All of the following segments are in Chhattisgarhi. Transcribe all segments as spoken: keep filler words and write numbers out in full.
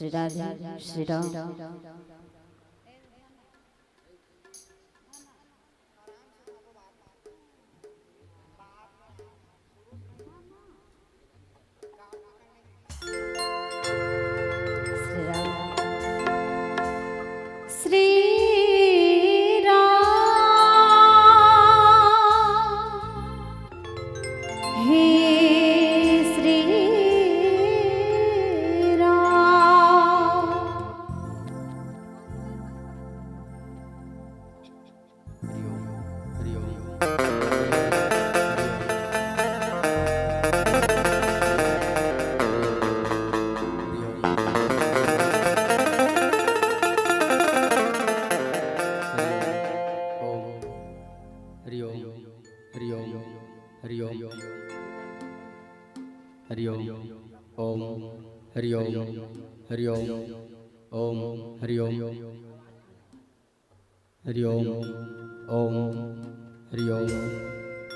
श्री राधे, श्री राम। श्री राम। श्री राम। हे श्री राम। हरि ओम, हरि ओम। हरि ओम, हरि ओम, हरि ओम, हरि ओम। हरि ओम, ओम, हरि ओम, हरि ओम, ओम, हरि ओम। हरि ओम, ओम, हरि ओम,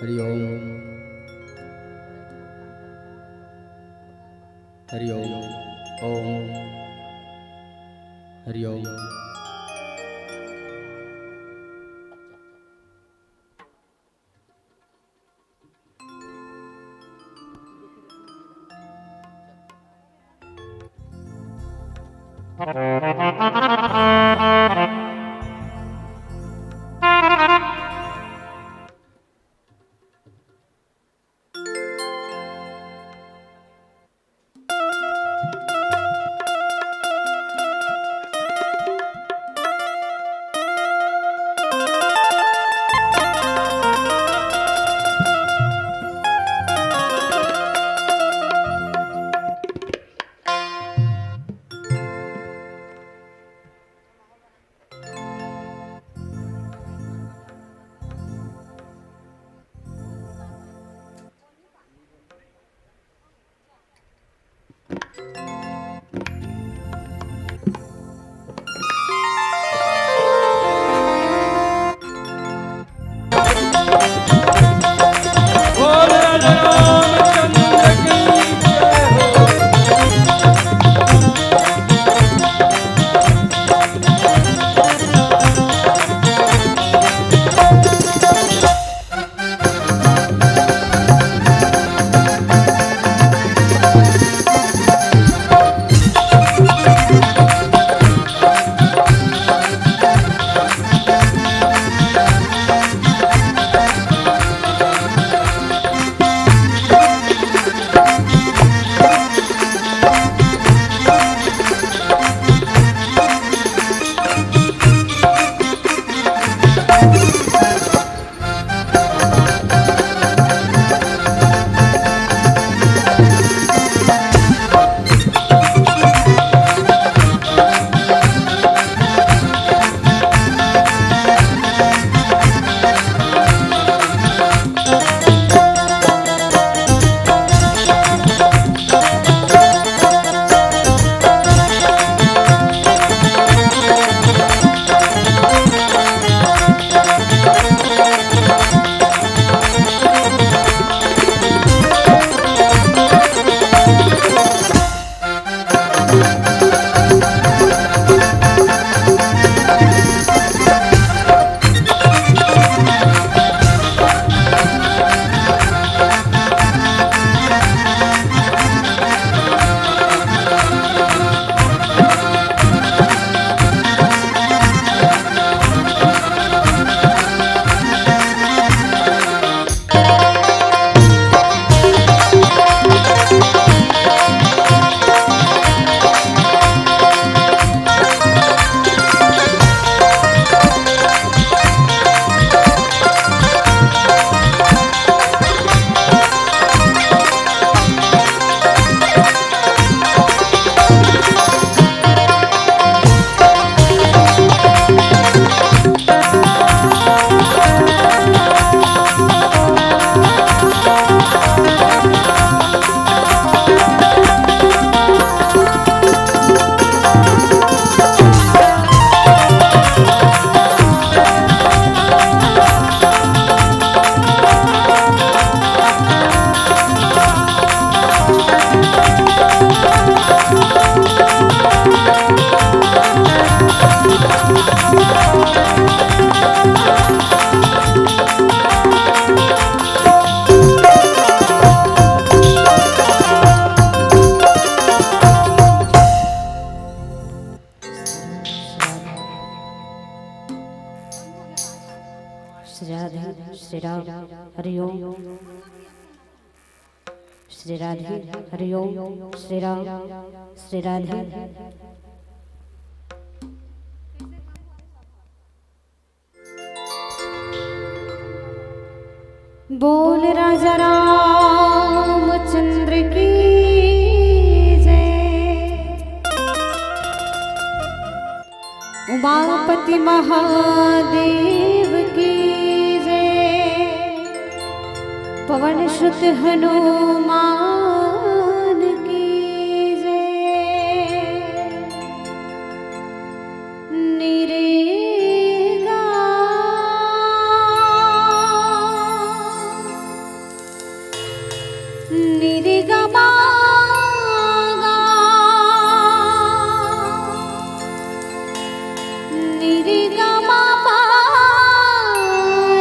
हरि ओम। हरि ओम, ओम, हरि ओम। श्री राम, हरि ओम। श्री राधे, हरि ओम। श्री राम, श्री राधे। बोल राजा रामचंद्र की जय। उमापति महादेव की जय। पवन सुत हनुमान की जय। निरेगा, निरिगमा गा, निरिगमा पा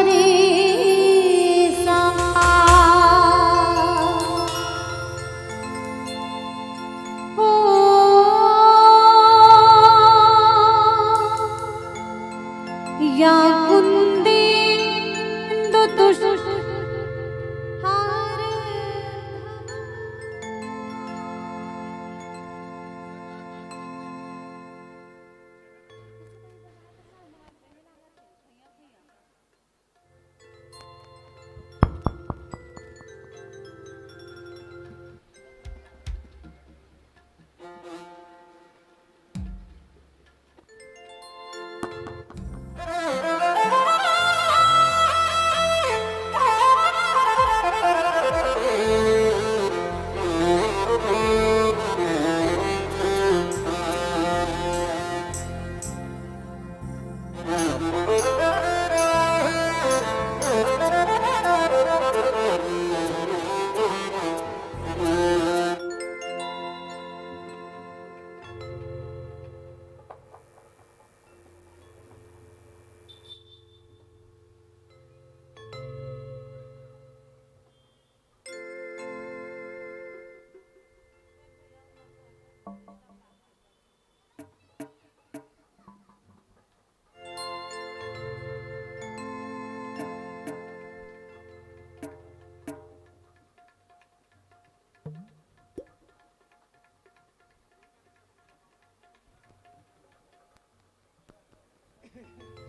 रे सा। ओ या कुंदेंदु तुष हार।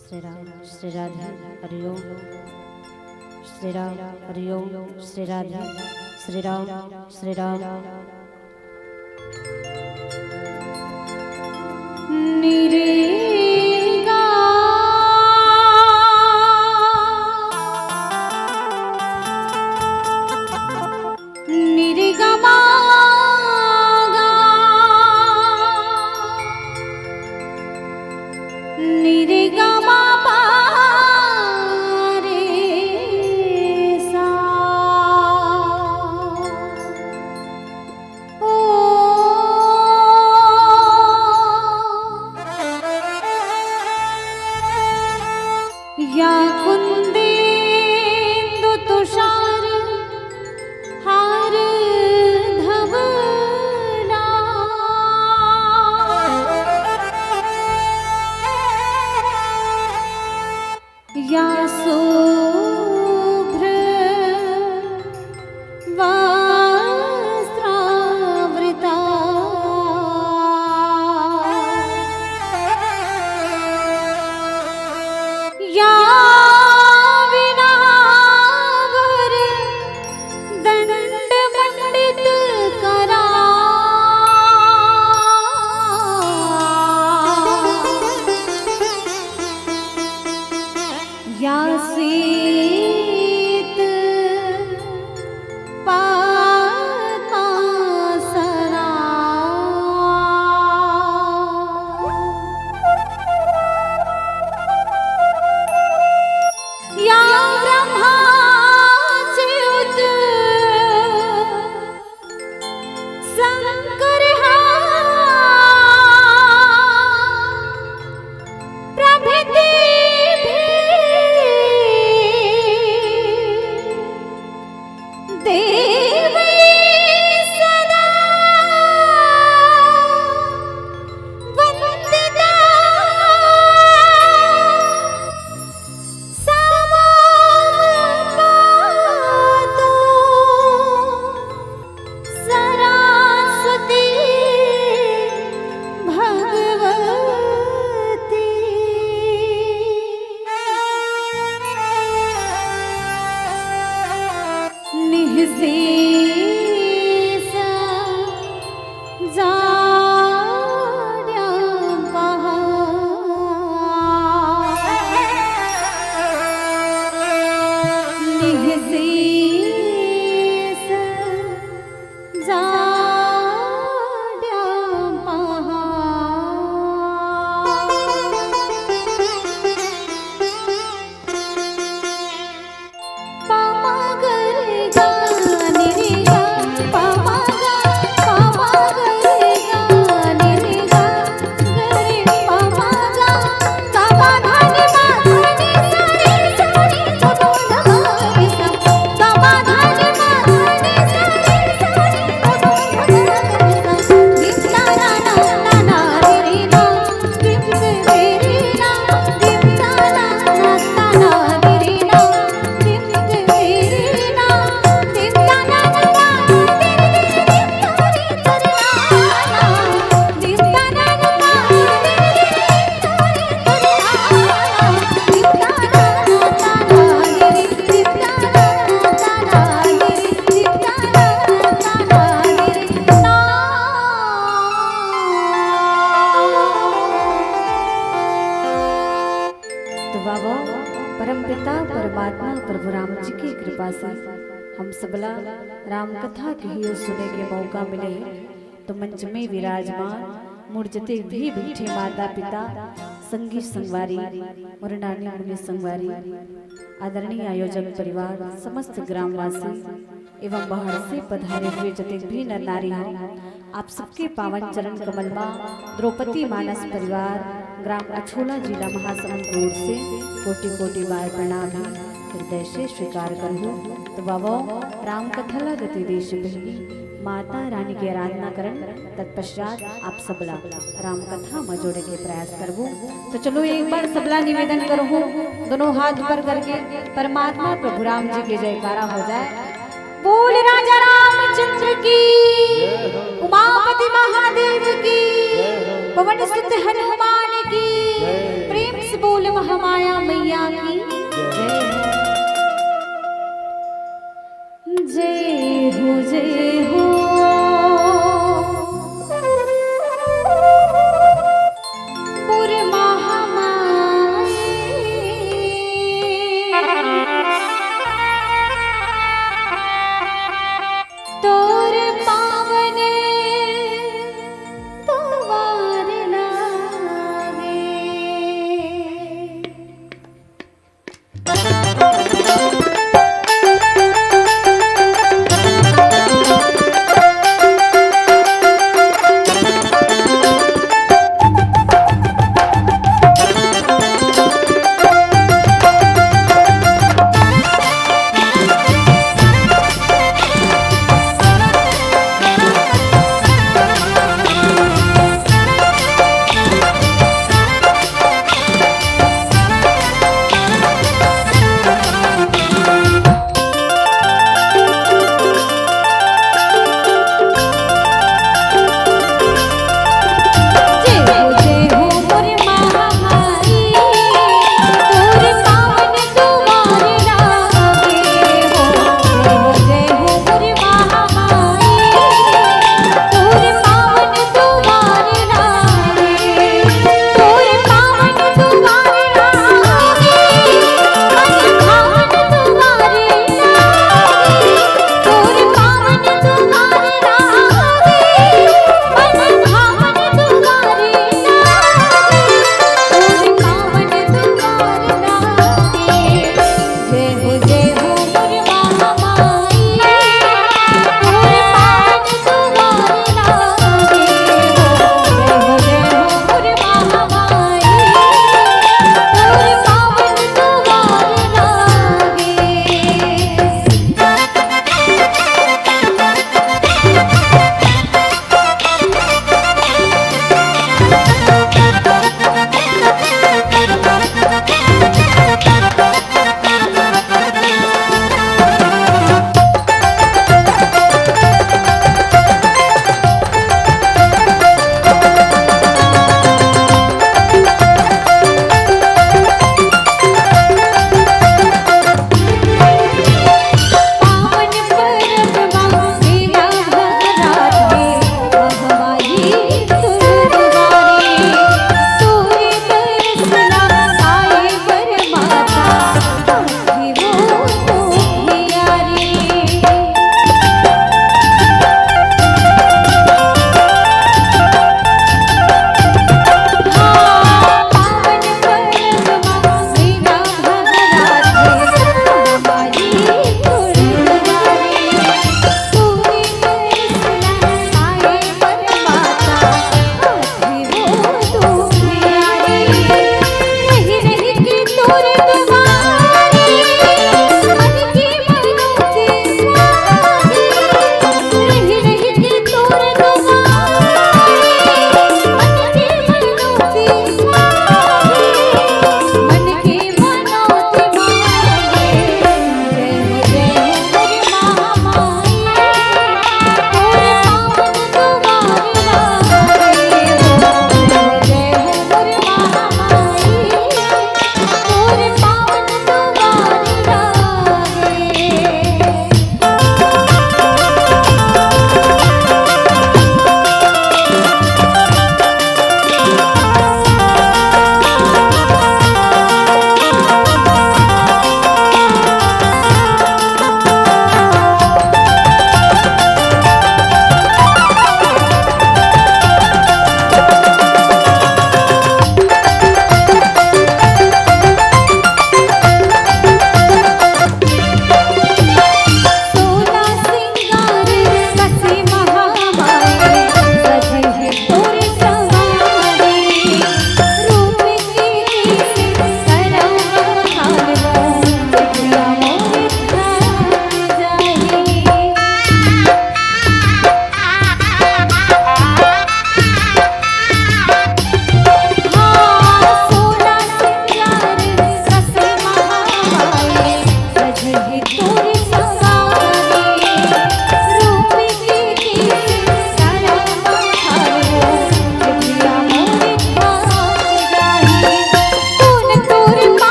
श्री राम, श्री राधे, हरि ओम। श्री राम, हरि ओम। श्री राधे, श्री राम, श्री राम। निरेगा, निरिगमा गा, निरिगमा पा रे सा। पिता परमात्मा प्रभु राम जी के कृपा से हम सबला राम कथा कहियो सुने के मौका मिले हे। तो मंच में विराजमान मोर जतेक भी बइठे माता पिता, संगी संगवारी, मोर नानी मुनी संगवारी, आदरणीय आयोजक परिवार, समस्त ग्रामवासी एवं बाहर से पधारे हुए जतेक भी नर नारी हो, आप सबके पावन चरण कमल मा द्रौपदी मानस परिवार, ग्राम अछोला, जिला महासमुंद रोड से कोटि कोटि बार प्रणाम हे, हृदय से स्वीकार करहु। तो बाबा, राम कथा ला गति देश पहली, माता रानी के आराधना करन, तत्पश्चात आप सबला राम कथा म जोड़े के प्रयास करबो। तो चलो, एक बार सबला निवेदन करहु, दोनों हाथ ऊपर करके परमात्मा प्रभु राम जी के जयकारा हो जाए। बोल राजा रामचंद्र की, उमापति महादेव की, पवन सुत हनुमान की, प्रेम से बोल महामाया मैया की। जय हो, जय हो।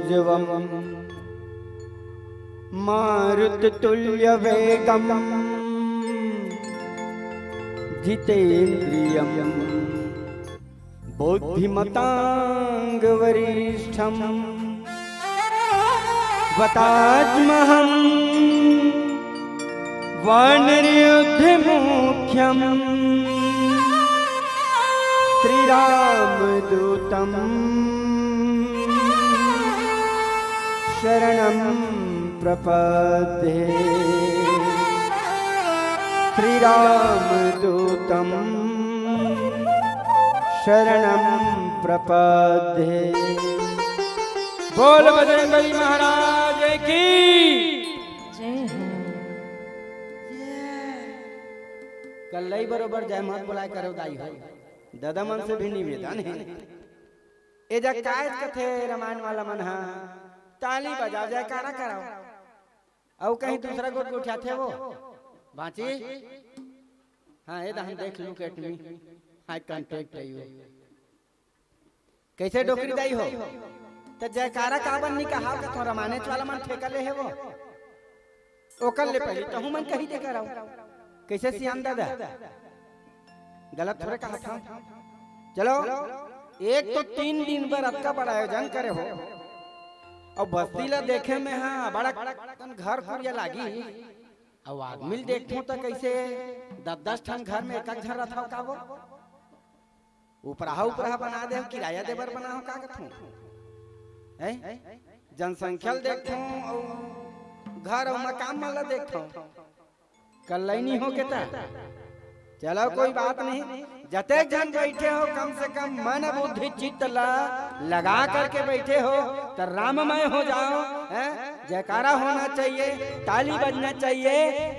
जवं मारुततुल्यवेगं जितेन्द्रियं बुद्धिमतां वरिष्ठं। वतात्महं वानरयूथमुख्यं श्रीरामदूतं शरणं प्रपद्ये। श्रीरामदूतं शरणं प्रपद्ये। बोल बजरंगबली महाराज की। जय हो। कल्लई बरोबर जय मत बोलाय करो दाई हो। दादा मन से भी निवेदन हे। ए जग काय कथे रामायण वाला मन ह, ताली बजाओ, जयकारा कराओ। अउ कहीं दूसरा गोठ गोठियाथे वो। बाँची? हाँ, ए दहन देख लू, look at me, I contact you। कइसे डोकरी दाई हो? त जयकारा काबर नी कहाव कथों, रामायणेच वाला मन ठेका ले हे वो। ओकर ले पहिली तहूँ मन कहि दे कराव। कइसे सियान दादा? गलत थोरे कहत हँव। चलो, एक तो तीन दिन बर अतका बड़ा आयोजन करे हो, अउ बस्ती ला देखे में हाँ, बड़ा कन घर कुरिया लागी, अउ आदमी ल देखथों त कइसे दस दस ठन घर में एक एक झन रथव का वो? उपराहा उपराहा बना दे, किराया दे बर बनाव का कथों? हैं? जनसंख्या ल देखथों अउ घर अउ मकान मन ला देखथों, कल्लई नी हो के त। चलो कोई बात नहीं, जतेक झन बइठे हो कम से कम मन बुद्धि चित्त ला लगा करके बइठे हो, त राममय हो जाओ, हैं? जयकारा होना चाहिए, ताली बजना चाहिए,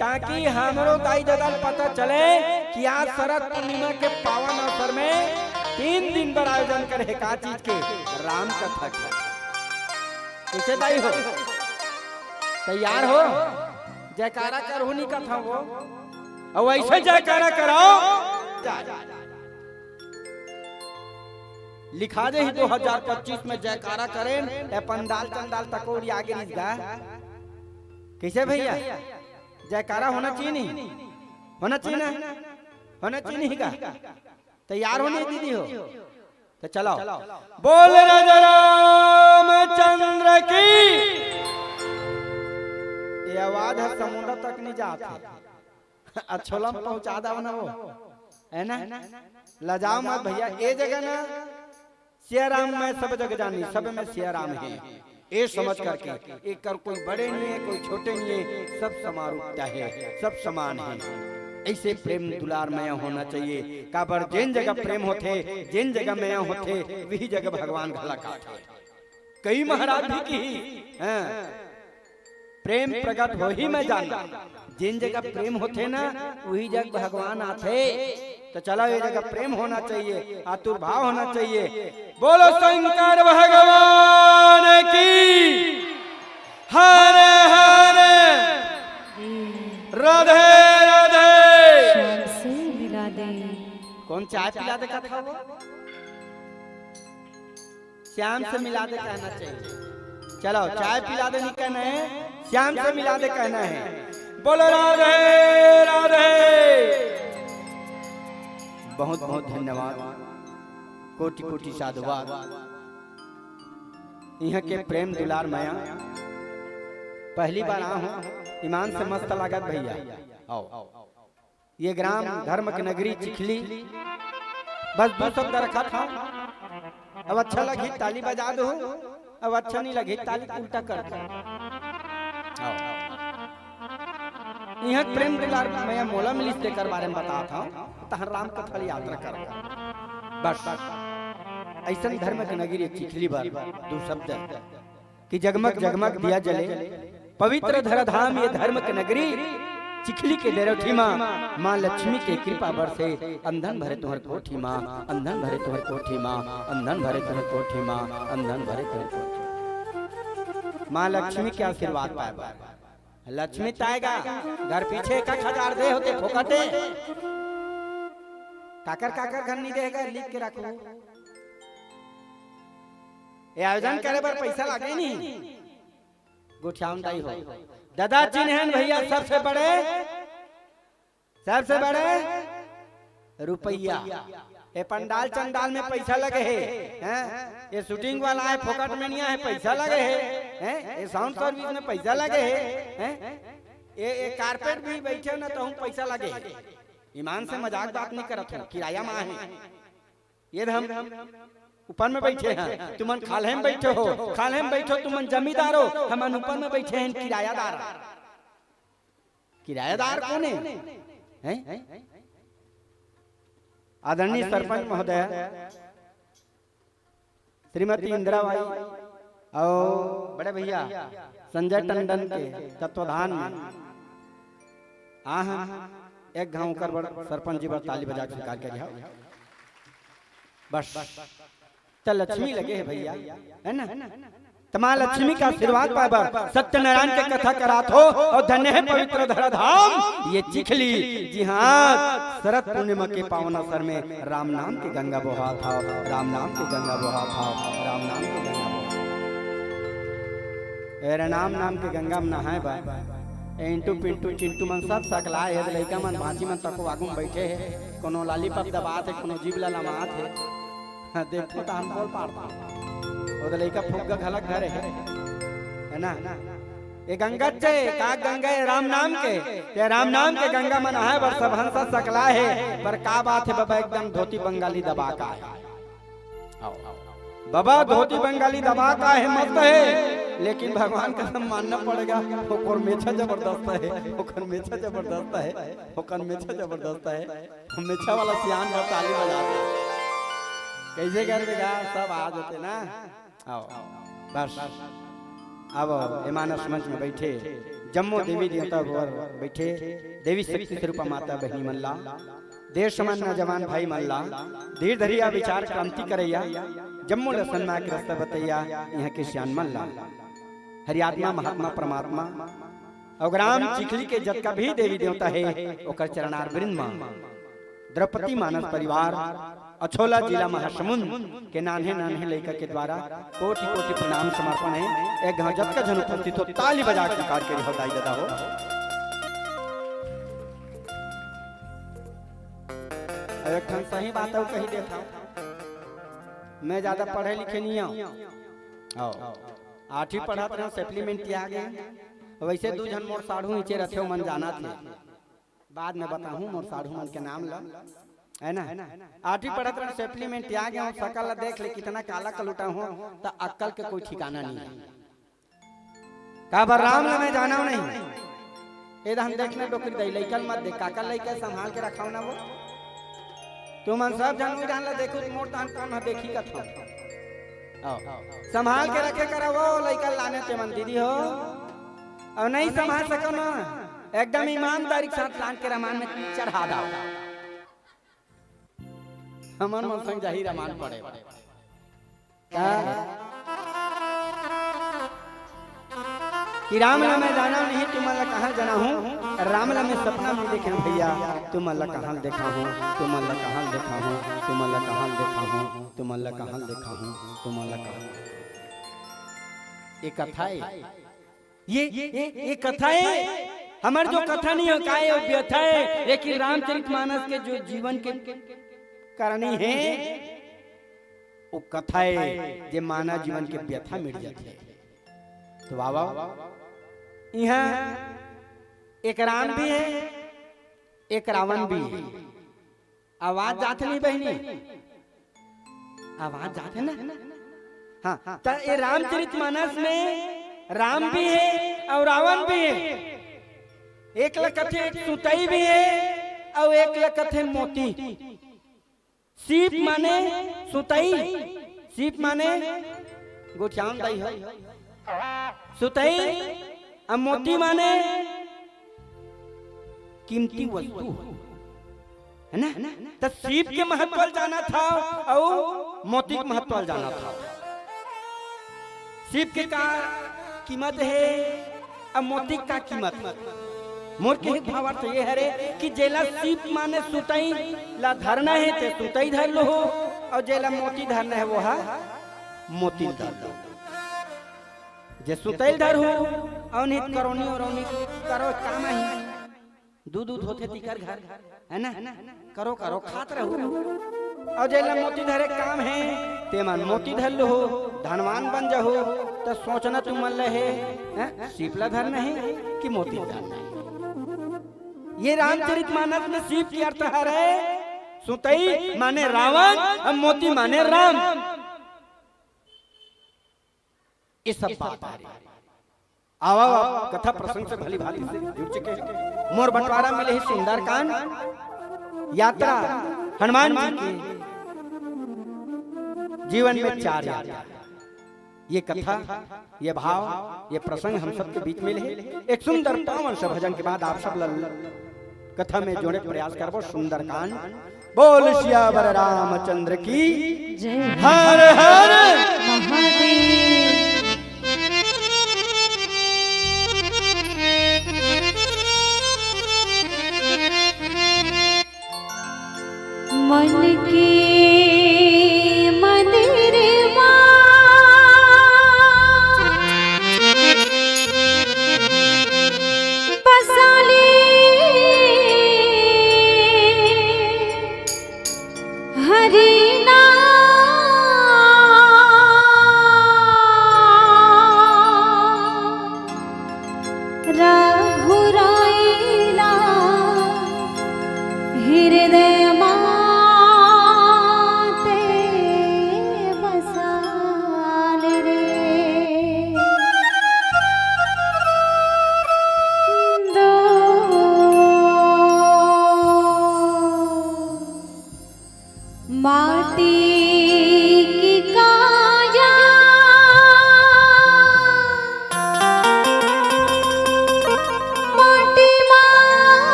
ताकि हमरो दाई ददा ल पता चले कि आज शरद पूर्णिमा के पावन अवसर में तीन दिन बर आयोजन करे हे का चीज के, राम कथा के। कइसे दाई हो, तैयार हो? जयकारा करहू नी कथों वो, अउ अइसे जयकारा कराओ। लिखा दे ही दो हजार पच्चीस में जयकारा करेन, ए पंडाल चंडाल तको उड़िया गे रिस गा। कइसे भइया, जयकारा होना चाहिए नी? होना चाहिए ना? होना चाहिए नी का? तैयार हो नी दीदी हो? त चलो, बोल राजा रामचंद्र की। ये आवाज ह समुद्र तक नी जात हे। अछोला में पहुंचा दव ना वो, है ना? लजाओ मत भइया, ए जगह ना सिया राम मैं सब जग जानी, सब में सिया राम हे, ए समझ करके। एकर कोई बड़े नहीं हे, कोई छोटे नहीं हे, सब समारूपता हे, सब समान हे। अइसे प्रेम दुलार मया होना चाहिए। काबर जेन जगह प्रेम होथे, जेन जगह मया होथे, वही जगह भगवान घला आथे। कई महाराज भी किही, हाँ, प्रेम प्रगट होही मैं जाना। जेन जगह प्रेम होथे ना, वही जगह भगवान आथे। त चलो, ए जगह प्रेम होना चाहिए, आतुर भाव होना चाहिए। बोलो शंकर भगवान की, हर हर, राधे राधे। श्याम से मिला दे। कौन चाय पिला दे कथा वो? श्याम से मिला दे कहना चाहिए। चलो, चाय पिला दे नी कहना हे, श्याम से मिला दे कहना हे। बोलो राधे राधे। बहुत बहुत धन्यवाद, कोटि कोटि साधुवाद। इहाँ के प्रेम दुलार मया, पहली बार आए हों, ईमान से मस्त लागत भइया। आओ। ये ग्राम धर्म के नगरी चिखली, बस दू शब्द रखत हँव। अब अच्छा लगही ताली बजा दो, अब अच्छा नहीं लगही ताली उल्टा कर दो। आओ। इहाँ प्रेम दुलार मया मोला मिलिस तेकर बारे में बतात हँव, तहन राम कथा ल यात्रा कर। बस अइसन धर्म के नगरी चिखली बर दू शब्द। कि जगमग जगमग दिया जले, पवित्र धराधाम ये धर्म के नगरी, चिखली के डेरोठी मा, माँ लक्ष्मी के कृपा बरसे, अंधन भरे तुँहर कोठी मा, अंधन भरे तुँहर कोठी मा, अंधन भरे तुँहर कोठी मा, अंधन भरे तुँहर कोठी। माँ लक्ष्मी के आशीर्वाद पाए बर। लक्ष्मी त आय गा, घर पीछे एक एक हजार दे होते फोकटे। काकर काकर घर नहीं देगा, लिख के रखो। ये आयोजन करे बर पैसा लागे नहीं। गोठियावन दाई हो, ददा चिन्हन भैया, सबसे बड़े, सबसे बड़े रुपया। ये पंडाल चंडाल में पैसा लगे हे, हैं? ये शूटिंग वाला है, फोकट में नहीं है, पैसा लगे हे, हैं? ये साउंड सर्विस में पैसा लगे हे, हैं? ये, ये कारपेट भी बैठे हो ना, तो हम पैसा लगे हे। ईमान से मजाक बात नहीं करत हूँ, किराया मा है। ये हम ऊपर में बैठे हैं, तुमन खाल्हे में बैठे हो, खाल्हे में बैठो तुमन जमींदार हो, हमन ऊपर में बैठे हैं किरायादार। किरायादार कौन है? हैं? आदरणीय सरपंच महोदय, श्रीमती इंदिरा बाई और बड़े भैया संजय टंडन के तत्वाधान में आह, एक घाव कर बर सरपंच जी बर ताली बजा के स्वीकार करिहा। बस, त लक्ष्मी लगे हे भैया, है ना? त माँ लक्ष्मी का आशीर्वाद पाए बर सत्यनारायण के कथा करात हो, और धन्य है पवित्र धरा धाम ये चिखली। जी हाँ, शरद पूर्णिमा के पावन अवसर में राम नाम के गंगा बोहात हव, राम नाम के गंगा बोहात हव, राम नाम के गंगा बोहात हव। ए रे, राम नाम के गंगा में नहाए बर ए इंटू पिंटू चिंटू मन सब सकलाए हे, लइका मन भांची मन तको आगू में बैठे हे, कोनो लॉलीपॉप दबात हे, कोनो जीभ ला लमात हे। हाँ, देखो तो हम बोल पाड़ता। वो तो लइका फुग्गा घलक धरे हे, है ना? ये गंगा चे का गंगा हे राम नाम के, ये राम नाम के गंगा में नहाए बर सब हंसा सकलाए हे, पर का बात हे बाबा, एकदम धोती बंगाली दबा का हे। आओ। बाबा धोती बंगाली दबा का हे, मस्त हे, लेकिन भगवान कसम मानना पड़ेगा, ओकर मेछा जबरदस्त हे, ओकर मेछा जबरदस्त हे, ओकर मेछा जबरदस्त हे। मेछा वाला सियान बर ताली बजा दे। कैसे कर देगा, सब आ जाते ना। आओ, बस। अब ए मानस मंच में बैठे जम्मो देवी देवता बर बैठे, देवी शक्ति स्वरूपा माता बहिनी मन ला, देश मन नौजवान भाई मन ला, धीर धरिया विचार क्रांति करैया, जम्मो ल सन्मार्ग के रस्ता बतैया, यहाँ के सियान मन ला, हरि आत्मा महात्मा परमात्मा और ग्राम चिखली के जतका भी देवी देवता हे, ओकर चरणार वृंद मा द्रौपदी मानस परिवार, अछोला, जिला महासमुंद के नान्हे नान्हे लइका के द्वारा कोटि कोटि प्रणाम समर्पण हे। एक घाव जतका झन उपस्थित हो, ताली बजा के स्वीकार करिहो दाई ददा हो। अब एक ठन सही बात अउ कही देत हव, मैं ज्यादा पढ़े लिखे नहीं हूँ। आओ, आठवीं पढ़त रहूं, सप्लीमेंट आ गए। वैसे दू झन मोर साढ़ू नीचे रथे, मन जाना थे। बाद में बताहूं मोर साढ़ू मन के नाम ला, है ना? आठवीं पढ़त रहूं, सप्लीमेंट आ गया हूं, सकल ला देख ले, कितना काला कलूटा हूं, त अक्कल के कोई ठिकाना नहीं है। काबर राम ला मैं जाना नहीं। ए दहन देखने डोकरी दई, लइकन मत देख, काकर लइका संभाल के रखाव ना वो। तुमन सब झन उही डाहन ला देखो, मोर तहन कौन ह देखी कथन। आओ। संभाल के रखे करा वो लइका लाने ते मन दीदी हो। अउ नहीं संभाल सको ना, एकदम ईमानदारी के साथ लान के रमान में चढ़ा दाओ। हमन मन संग जाही रमान पड़े। का? कि राम ला मैं जाना नहीं, तुमन ला कहाँ जाना हूँ? राम ला मैं सपना में देखे हूँ भैया, तुमन ला कहाँ देखा हूँ? तुमन ला कहाँ देखा हूँ? तुमन ला कहाँ देखा हूँ? तुमन ला कहाँ देखा हूँ? तुमन ला कहाँ? ये कथा है, ये, ये, ये कथा है। हमर जो कथा नहीं हो, का ये व्यथा है, लेकिन रामचरित मानस के जो जीवन के करनी है, वो कथा है, जे मानव जीवन के व्यथा मिट जाती है। तो बाबा, यहाँ एक राम भी है, एक रावण भी है। आवाज जात नहीं बहिनी, आवाज जात है ना? हाँ, त ये रामचरित मानस में राम भी है और रावण भी है। एक ल कथे सुतई भी है और एक ल कथे मोती। सीप माने सुतई, सीप माने गोठियावन दाई हो। सुतई, अब मोती माने कीमती वस्तु, है ना? त सीप के महत्व ल जानत हव अउ मोती के महत्व ल जानत हव। सीप के का कीमत है, अब मोती के का कीमत? मोर कहे के भावार्थ ये हरे कि जेला सीप माने सुतई ला धरना है, ते सुतई धर लो हो, अउ जेला मोती धरना है, वो हा मोती ल धर दो। जे सुतैल धरहू, अवनी करोनी अरौनी करो काम आही। दूध दूध होथे तिकर घर, है ना? करो करो खात रहू। अउ जेला मोती धरे काम हे, तेमन मोती धर लुहू, धनवान बन जहू। त सोचना तुमन ल हे, हैं? सीप ल धरना हे कि मोती ल धरना हे? ये रामचरित मानस में सीप के अर्थ हरे सुतई माने रावण, अउ मोती माने राम। ये सब बात आ रही। आवा, आवा, कथा प्रसंग से भली भांति से जुड़ चुके हैं। मोर बंटवारा मिले ही सुंदरकांड यात्रा हनुमान जी के जीवन में चार यात्रा। ये कथा, ये भाव, ये प्रसंग हम सबके बीच में ले। एक सुंदर पावन से भजन के बाद आप सब ल कथा में जोड़े प्रयास करबो। सुंदरकांड। बोल सियावर रामचंद्र की। जय। हर हर महादेव। मन के मंदिर मा बसा ले हरि नाम।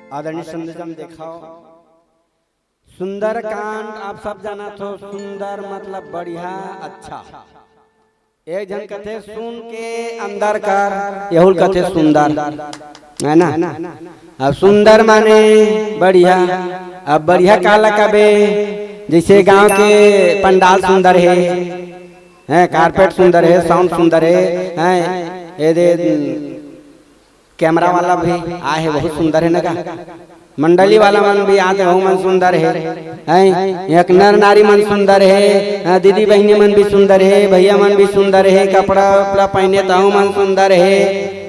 आदरणीय संदेशम देखो, सुंदरकांड आप सब जानत हो, सुंदर मतलब बढ़िया, अच्छा। एक झन कथे सुन के अंदर कर, यहू ल कथे सुंदर, है ना? अब सुंदर माने बढ़िया। अब बढ़िया काला कबे? जैसे गांव के पंडाल सुंदर हे, हैं, कारपेट सुंदर हे, साउंड सुंदर हे, हैं, ये दे कैमरा वाला भी आए हे, बहुत सुंदर हे ना गा। मंडली वाला मन भी आते, वहू मन सुंदर हे, हैं? एक नर नारी मन सुंदर हे, हाँ, दीदी बहिनी मन भी सुंदर हे, भैया मन भी सुंदर हे, कपड़ा उपड़ा पहने तहू मन सुंदर हे,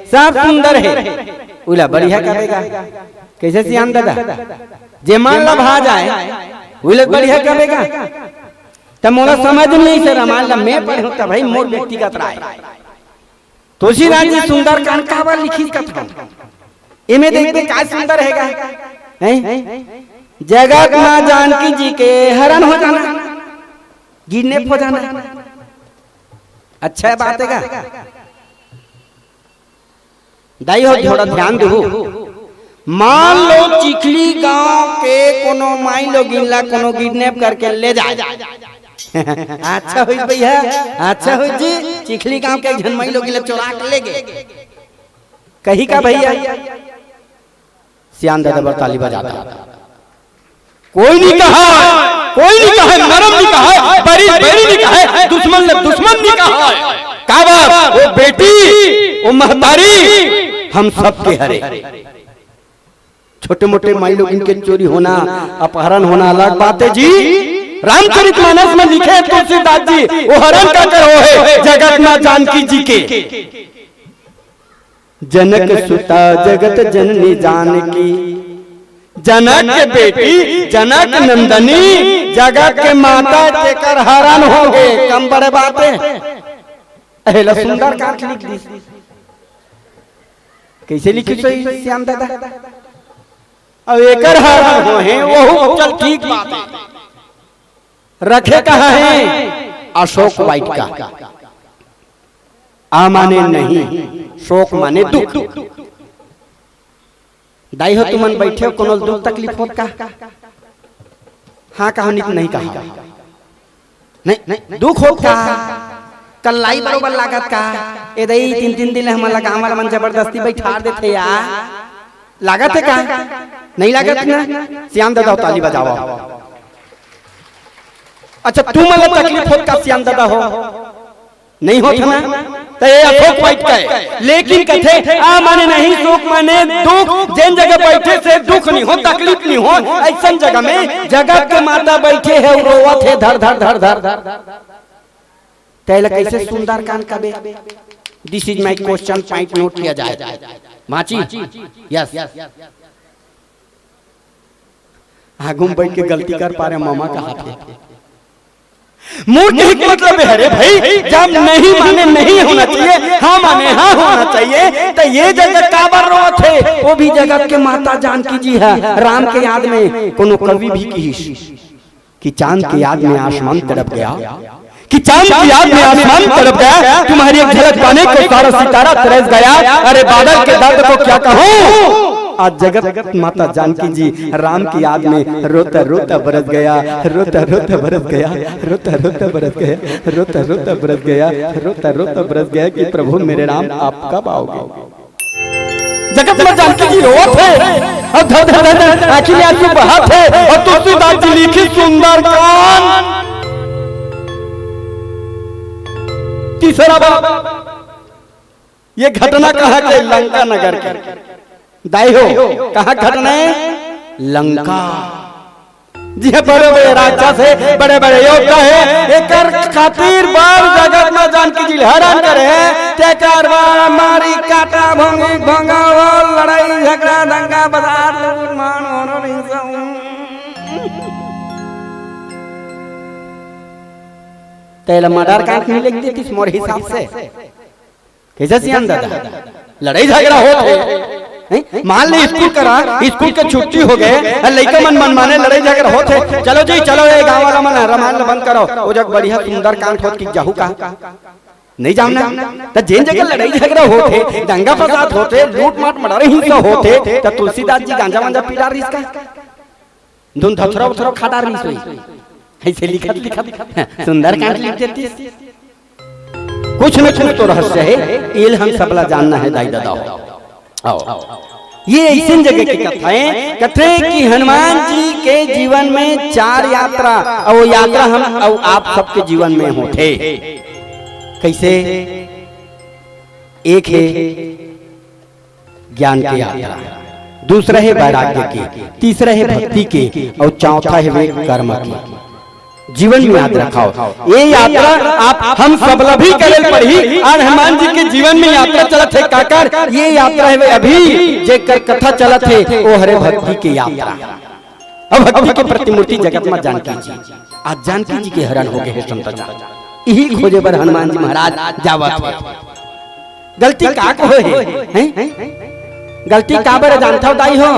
सब सुंदर हे। उला बढ़िया कबे गा? कैसे सियान दादा? जे मन ला भा जाए, उला बढ़िया कबे गा? त मोला समझ नहीं से रामायण ला मैं पढ़े हूँ, तब भाई मोर व्यक्तिगत राय। तुलसीदास जी सुंदरकांड काबर लिखिस कथन? एमे देखबे का सुंदर हे गा? हैं? जगत मा जानकी जी के हरण हो जाना, किडनैप हो जाना। अच्छा बात हे गा? दाई हो, थोड़ा ध्यान दू। मान लो चिखली गांव के कोनो माई लोगिन ला कोनो किडनैप करके ले जाए। अच्छा होइस भैया, अच्छा होइस जी, चिखली गांव के एक झन माई लोगिन ला चोरा के ले गे। कही का भैया? सियान दादा बर ताली बजाता। कोई नहीं कहा, कोई नहीं कहा, नरम नहीं कहा, बरी, बरी नहीं कहा, दुश्मन ले दुश्मन नहीं कहा। काबर? वो बेटी, वो महतारी, हम सबके हरे। छोटे मोटे माई लोगिन के चोरी होना, अपहरण होना अलग बात हे जी। रामचरितमानस में लिखे हे तुलसीदास जी, वो हरण काकर होहे, जगत मा जानकी जी के। जनक सुता जगत जननी जानकी, जनक के बेटी जनक नंदनी, जगत के माता तेकर हरण होगे, कम बड़े बात हे? एला सुंदरकांड लिख दिस। कैसे लिखिस होही सियान दादा? अब एकर हरण होहे, वहू चल ठीक बात हे। रखे कहाँ हे? अशोक वाटिका। आ माने नहीं, शोक माने दुख। दाई हो, तुमन बैठे हो, कोनो दुख तकलीफ होत का? हाँ कहो, नहीं तो नहीं कहो। नहीं, नहीं, दुख होत का? कल्लाई बरोबर लागत का? ए दाई, तीन तीन दिन ले हमन ला गाँव वाला मन जबरदस्ती बैठार देथे यार। लागत हे का? नहीं लागत ना? सियान दादा हो, ताली बजावा। अच्छा, तुमन ला तकलीफ होत का सियान दादा हो? नहीं होत ना? त ये अशोक वाटिका हे। लेकिन कथे, आ माने नहीं, शोक माने दुख, जेन जगह बैठे से दुख नहीं हो, तकलीफ नहीं हो, अइसन जगह में जगत के माता बैठे हे, रोवत हे धर धर धर धर। तेला कैसे सुंदरकांड कबे? This is my question, point note किया जाए। माची? Yes। आगू में बैठ के गलती कर पा रहे, मामा कहाथे। मोर कहे के मतलब हे, अरे भाई, जब नहीं माने नहीं होना चाहिए, हाँ माने हाँ होना चाहिए, त ये जगत काबर रोवत हे? वो भी जगत के माता जानकी जी हे, राम के याद में। कोनो कवि भी किहिस कि चांद की याद में आसमान तड़प गया, कि चांद की याद में आसमान तड़प गया, तुम्हारी एक झलक पाने को सारा सितारा तरस गया। अरे बादल के दर्द को क्या कहूँ, आज जगत माता जानकी जी राम की याद में रोता रोता बरस गया, रोता रोता बरस गया, रोता रोता बरस गया, रोता रोता बरस गया, रोता रोता बरस गया कि प्रभु मेरे राम आप कब आओगे। जगत में जानकी जी रोवत हे अउ धर धर धर धर आँखी में आंसू बहत हे अउ तुलसीदास जी लिखिस सुंदरकांड। तीसरा बात, ये घटना कहाँ के? लंका नगर के। दाई हो, कहाँ घटना हे? लंका। जी हाँ, बड़े बड़े राक्षस हे, बड़े बड़े योद्धा हे, एकर खातिर बर जगत में जानकी जी हरण करे हे, तेकर बर मारी काटा भोंगी भोंगा वो लड़ाई झगड़ा दंगा बसात लूट मार होनो नहीं सहूं। तेला मर्डर कांड नहीं लिख देतिस मोर हिसाब से। कैसे सियान दादा? लड़ाई झगड़ा होत हे, हैं? मान ले स्कूल करा, स्कूल के छुट्टी हो गए, लइका मन मनमाने लड़ाई झगड़ा होत हे। चलो जी, चलो, ये गांव वाला मन रामायण ल बंद करो, वो जग बढ़िया सुंदरकांड होत कि जाहू का। नहीं जानना। त जेन जगह लड़ाई झगड़ा होथे, दंगा फसाद होथे, लूट मार मर्डर हिंसा होथे, त तुलसीदास जी गांजा वांजा पी डार रहिस का? धुन धथुरा उथुरा खा डार रहिस होही। ऐसे लिखत लिखत सुंदरकांड लिख देतिस। कुछ न कुछ तो रहस्य हे, एला हम सबला जानना हे दाई ददा हो। ये अइसन जगह के कथा हे, कथे कि हनुमान जी के जीवन में चार यात्रा, अउ वो यात्रा हम अउ आप सबके जीवन में होथे। कइसे? एक हे ज्ञान के यात्रा, दूसरा हे वैराग्य के, तीसरा हे भक्ति के, अउ चौथा हे वे कर्म के। जीवन में याद रखव, ये यात्रा आप हम सबला भी करे पड़ही। अउ हनुमान जी के जीवन में यात्रा चलत हे काकर, ये यात्रा हे वे अभी जेकर कथा चलत हे, वो हरे भक्ति के यात्रा। अब भक्ति के प्रतिमूर्ति जगत में जानकी जी। आज जानकी जी के हरण हो गे हे संत जन। इही खोजे बर हनुमान जी महाराज जावत हे। गलती का को हे? हैं? गलती काबर जानथव दाई हो?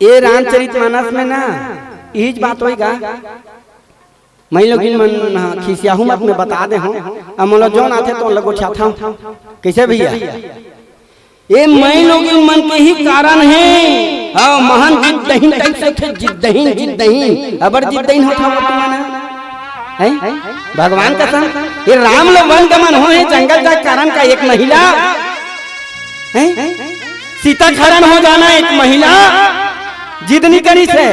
ए रामचरित मानस में ना, इहीच बात होही गा। मइलोगिन मन ह खिसियाहू मत, मैं बता दे हंव। अब मोला जोन आथे तोन ल गोठियाथंव। कइसे भइया? ए मइलोगिन मन के ही कारण हे। हाँ, महान जिद्दहीन type से थे, जिद्दहीन, जिद्दहीन। अबर जिद्दहीन होत हव तुमन। हैं? भगवान कसम, ये राम ल वन गमन होय हे, जंगल जा कारण का एक महिला, हैं? सीता के हरण हो जाना एक महिला, जिद नहीं करिस हे।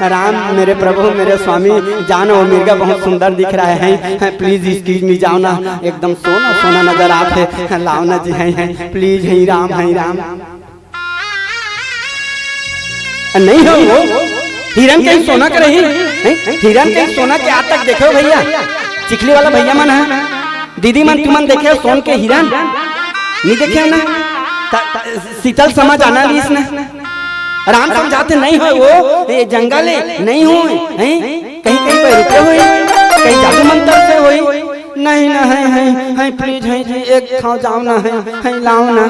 राम, मेरे प्रभु, मेरे स्वामी, जानो वो मिर्गा बहुत सुंदर दिख रहा है, please excuse me, जाओ ना, एकदम सोना सोना नजर आत हे, लाओ ना जी, हैं, हैं, please, हैं राम, हैं राम। नहीं हो वो हिरन कहीं सोना के रही, हैं? हिरन कहीं सोना के आज तक देखे हो भइया? चिखली वाला भइया मन हे, दीदी मन, तुमन देखे हो सोन के हिरन? नहीं देखे हो ना? त-, त-, सीतल समझ आना नहीं इसने। राम समझाते नहीं हो वो, ये जंगल हे, नहीं हो, हैं? कहीं कहीं पे रुके हुए, कहीं जादू मंत्र से होई। नहीं ना, हैं, हैं, हैं, please, हैं जी, एक खाओ जाओ ना, हैं, हैं, लाओ ना।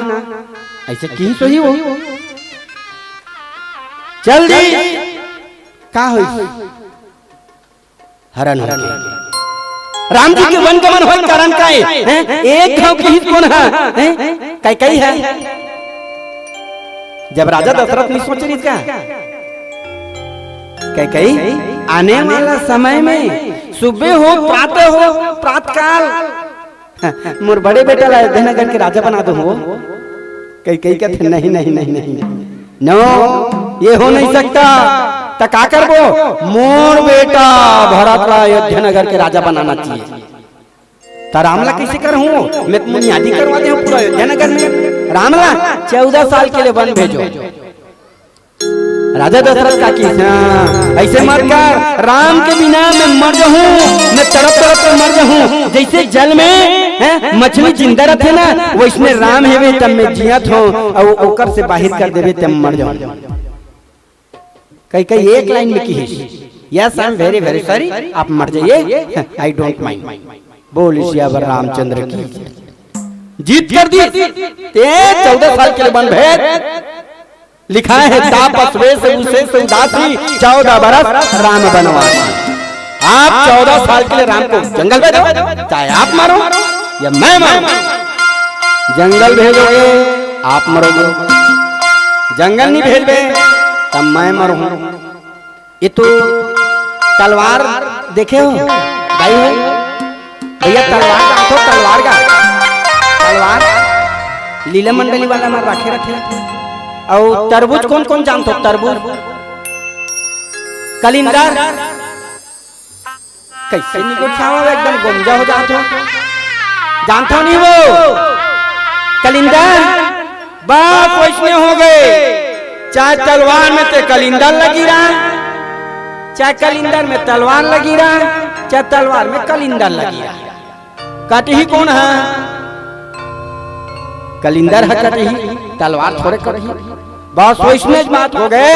अइसे किहिस होही वो। चल दी। का होइस? हरण हो गे। राम जी के वन गमन होय कारण का हे? हैं? एक घाव किहिस कोन हा? हैं? कैकई हा। जब राजा दशरथ नहीं सोचे रहिस का? कैकई, आने वाला समय में सुबह हो, प्रातः हो, प्रातःकाल, मोर बड़े बेटा ला अयोध्या नगर के राजा बना दूं हो। कैकई कथे, "नहीं, नहीं, नहीं, नहीं, no, ये हो नहीं सकता।" त का करबो? "मोर बेटा भरत ला अयोध्या नगर के राजा बनाना चाहिए।" त राम ला कइसे करहूं? मैं तो मुनियादी करवा दे हंव पूरा अयोध्या नगर में। राम ला चौदह साल के लिए वन भेजो। राजा दशरथ का किहिस, हाँ, अइसे मत कर, राम के बिना मैं मर जाहूं, मैं तड़प तड़प के मर जाहूं। जइसे जल में, हैं, मछली जिंदा रथे ना, वइसने राम हेवे तब मैं जियत हंव, अउ ओकर से बाहिर कर देबे तब मर जाहूं। कैकई एक line में किहिस, "Yes, I am very, very sorry, आप मर जाइए, I don't mind।" बोल सियावर रामचंद्र की। जिद कर दिस, ते चौदह साल के लिए वन भेज। लिखाय हे, "तापस वेश विशेष उदासी, चौदह बरस राम बनवासी।" आप चौदह साल के लिए राम को जंगल भेजो, चाहे आप मरो या मैं मरूं, जंगल भेजोगे, आप मरोगे, जंगल नहीं भेजबे, तब मैं मरूं। ये तो तलवार देखे हो, दाई हो? भइया, तलवार जानथो, तलवार का? तलवार लीला मंडली वाला मन राखे रथे। अउ तरबूज कोन कोन जानथो? तरबूज, कलिंदर, कइसे निगोठावा, एकदम गोमजा हो जाथो। जानथो नहीं वो? कलिंदर, बाप वइसने हो गे, चाहे तलवार में ते कलिंदर लगी रहा, चाहे कलिंदर में तलवार लगी रहा, चाहे तलवार में कलिंदर लगी रहा। कटही कोन हा? कलिंदर हा कटही, तलवार थोरे कटही। बस वइसने बात हो गे,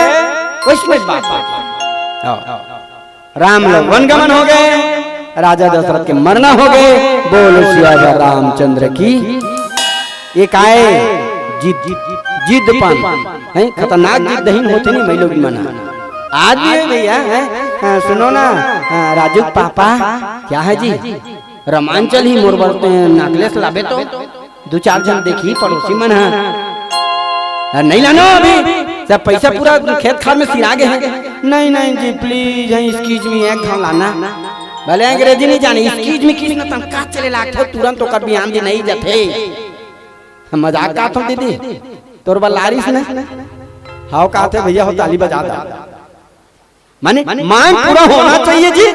वइसने बात हो गे। हाँ। राम ल वन गमन हो गे, राजा दशरथ के मरना हो गे। बोल सियावर रामचंद्र की। ये काय जिद, जिदपन, हैं? खतरनाक जिद्दहीन होथे नहीं मइलोगिन मन। आज भी हे भइया, हैं? हाँ, सुनो ना, हाँ, राजू के पापा, क्या है जी? रमांचल ही मोर बर ते necklace लाबे तो। दू चार झन देखही पड़ोसी मन ह। अरे नहीं लानो अभी, सब पैसा पूरा खेत खार में सिरा गे हे। नहीं नहीं जी, please, हाँ, excuse me, एक घाव लाना। भले अंग्रेजी नहीं जाने, excuse me किस न तन का चले लागथे, तुरंत ओकर बियान दे नहीं जथे। मजाक का थो दीदी, तोर बर लारिस न। हाव का थे भैया, हो ताली बजा दा। माने मांग पूरा होना चाहिए जी।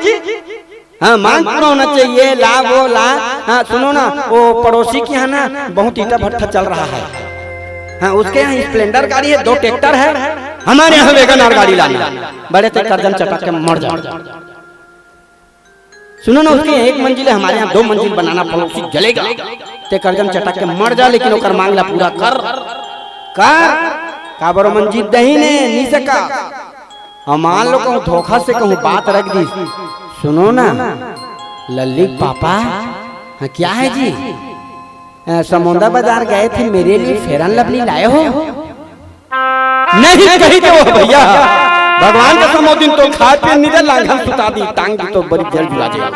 हाँ, मांग पूरा होना चाहिए। ला वो ला। हाँ, सुनो ना, वो पड़ोसी के यहाँ ना बहुत ईटा भट्ठा चल रहा है। हाँ, उसके यहाँ Splendor गाड़ी है, दो ट्रैक्टर है, हमारे यहाँ WagonR गाड़ी लाना। बड़े ते कर्जन चटक के मर जाओ। सुनो ना, उसके यहाँ एक मंजिल है, हमारे यहाँ दो मंजिल बनाना, पड़ोसी जलेगा। ते कर्जन चटक के मर जा, लेकिन ओकर मांग ला पूरा कर, कर। काबर मन जीत दही ने, नी सका। और मान लो कहूँ धोखा से कहूँ बात रख दी, सुनो ना, लल्ली के पापा, हाँ, क्या है जी? अ, समोंदा बाजार गए थे, मेरे लिए Fair and Lovely लाए हो? नहीं कही तो वो भैया, भगवान का समो दिन तो खाए पिए निरे लांघन सुता दी, टांग दी तो बड़ी जल्द जुड़ा जाए।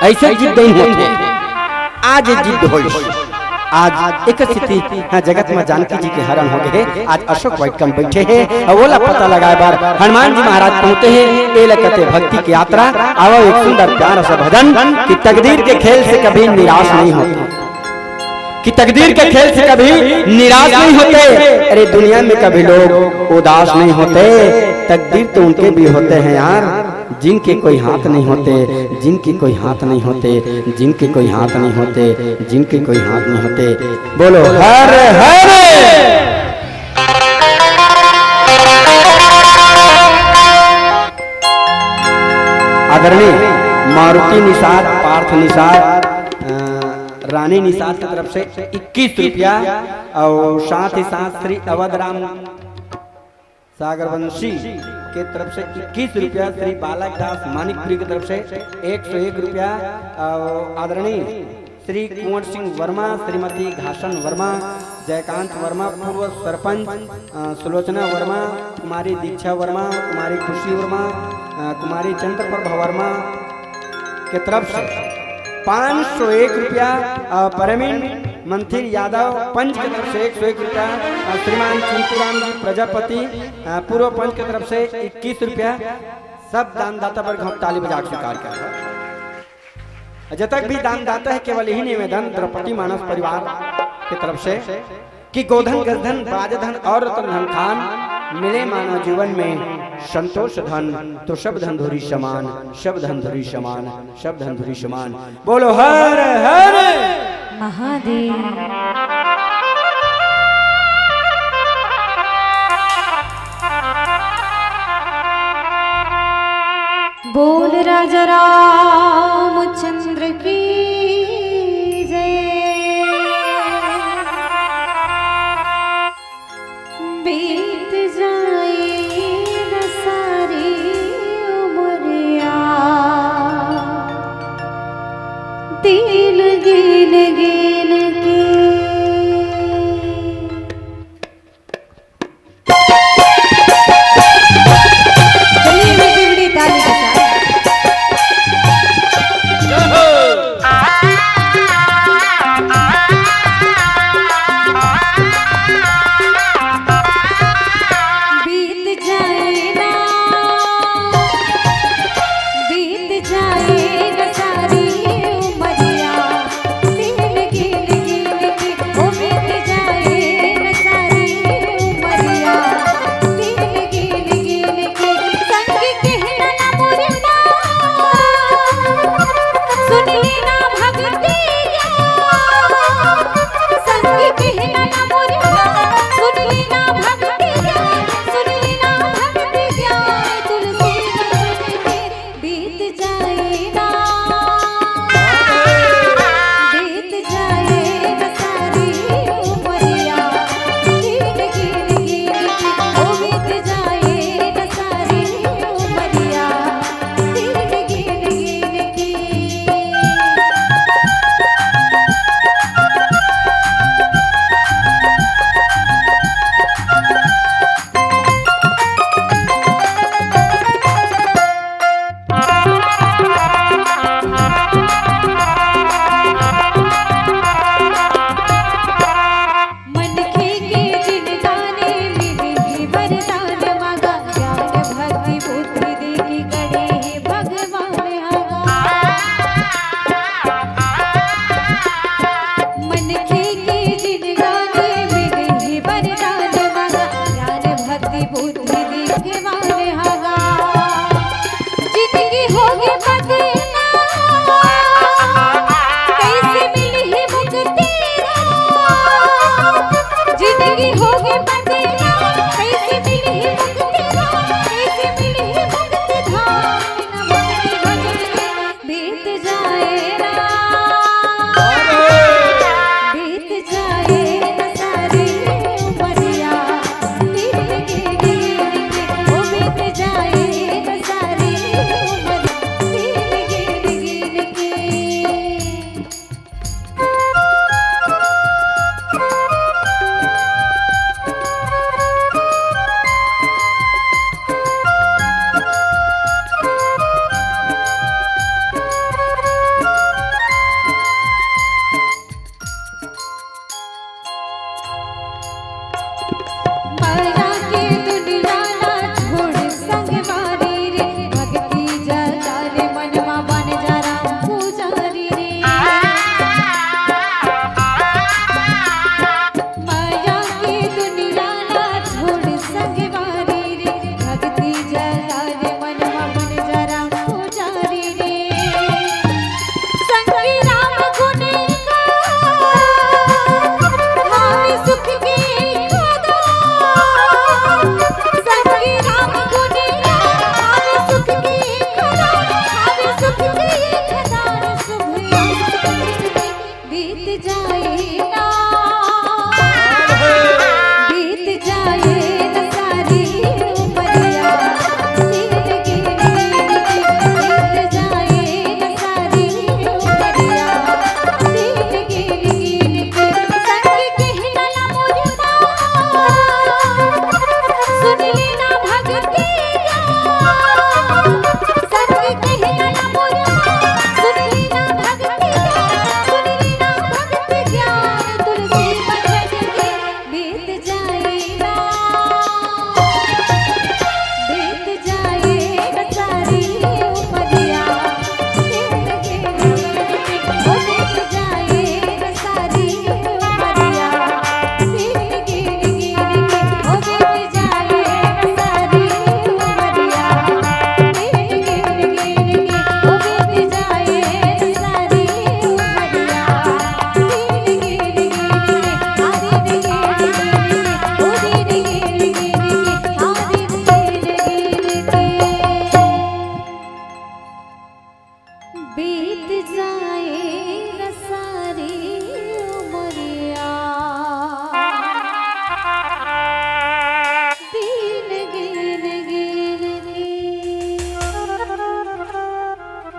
ऐसे जिद नहीं होते। आज जिद होइस। आज एक स्थिति, हाँ, जगत में जानकी जी के हरण हो गए। आज अशोक वाटिका में बैठे हैं और ओला पता लगाए बार हनुमान जी महाराज पहुंचे हैं। ए लगते भक्ति की यात्रा, आओ एक सुंदर प्यारा सा भजन कि तकदीर के खेल से कभी निराश नहीं होते, कि तकदीर के खेल से कभी निराश नहीं होते। अरे दुनिया में कभी लोग उदास नहीं होते, तकदीर तो उनके भी होते हैं यार, जिनके कोई हाथ नहीं होते, जिनके कोई हाथ नहीं होते, जिनके कोई हाथ नहीं होते, जिनके कोई हाथ नहीं होते। बोलो हर हर। आदरणीय मारुति निषाद, पार्थ निषाद, अ, रानी निषाद की तरफ से इक्कीस रुपया और साथ ही साथ श्री अवध राम सागरवंशी के तरफ से इक्कीस रुपया, श्री बालक दास मानिकपुरी की तरफ से एक सौ एक रुपया और आदरणीय श्री कुंवर सिंह वर्मा, श्रीमती घासन वर्मा, जयकांत वर्मा, पूर्व सरपंच, अ, सुलोचना वर्मा, कुमारी दीक्षा वर्मा, कुमारी खुशी वर्मा, अ, कुमारी चंद्रप्रभा वर्मा के तरफ से पाँच सौ एक रुपया, अ, परमीन मंथिर यादव पंच की तरफ से एक सौ एक रुपया, अ, श्रीमान चिंतूराम जी प्रजापति, अ, पूर्व पंच की तरफ से इक्कीस रुपया। सब दानदाता बर घाव ताली बजा के स्वीकार कर। जतक भी दानदाता है, केवल यही निवेदन द्रौपदी मानस परिवार की तरफ से कि गोधन, गजधन, बाजधन और रतन धन खान मिले मानव जीवन में संतोष धन, तो सब धन धुरी समान, सब धन धुरी समान, सब धन धुरी समान। बोलो हर हर महादेव। बोल राजा रामचंद्र की जय। बीत जाए न सारी उमरिया, दिन गिन गिन के। चलिए, एक जोड़ी ताली के साथ। के बंदेला, कैसे मिलही मुक्ति धाम, कैसे मिलही मुक्ति धाम, बिना भक्ति भजन के बीत जाए रात। बीत जाए न सारी उमरिया, गिन गिन गिन के, ओ बीत जाए न सारी उमरिया, गिन गिन गिन के। माया के दुनिया ला छोड़ संगवारी रे, भक्ति जगा ले मनवा बन जा राम पुजारी रे। माया के दुनिया ला छोड़ संगवारी रे, भक्ति जगा ले मनवा बन जा राम पुजारी रे। संगी राम गुण गावे सुख के खदान। संगी राम गुण गावे सुख के खदान, गावे सुख के खदान। शुभ अंक बीत जाए ना, बीत जाए न सारी उमरिया, गिन गिन गिन के बीत जाए न सारी उमरिया, गिन गिन गिन के। संग कहना ला मोर माँ, सुन लेना भक्ति ज्ञान। संग कहना ला मोर माँ, सुन लेना भक्ति ज्ञान, सुन लेना भक्ति ज्ञान। तुलसी बचन के बीत जाए ना, बीत जाए न सारी उमरिया। बीत जाए न सारी उमरिया, दिन गिन गिन के।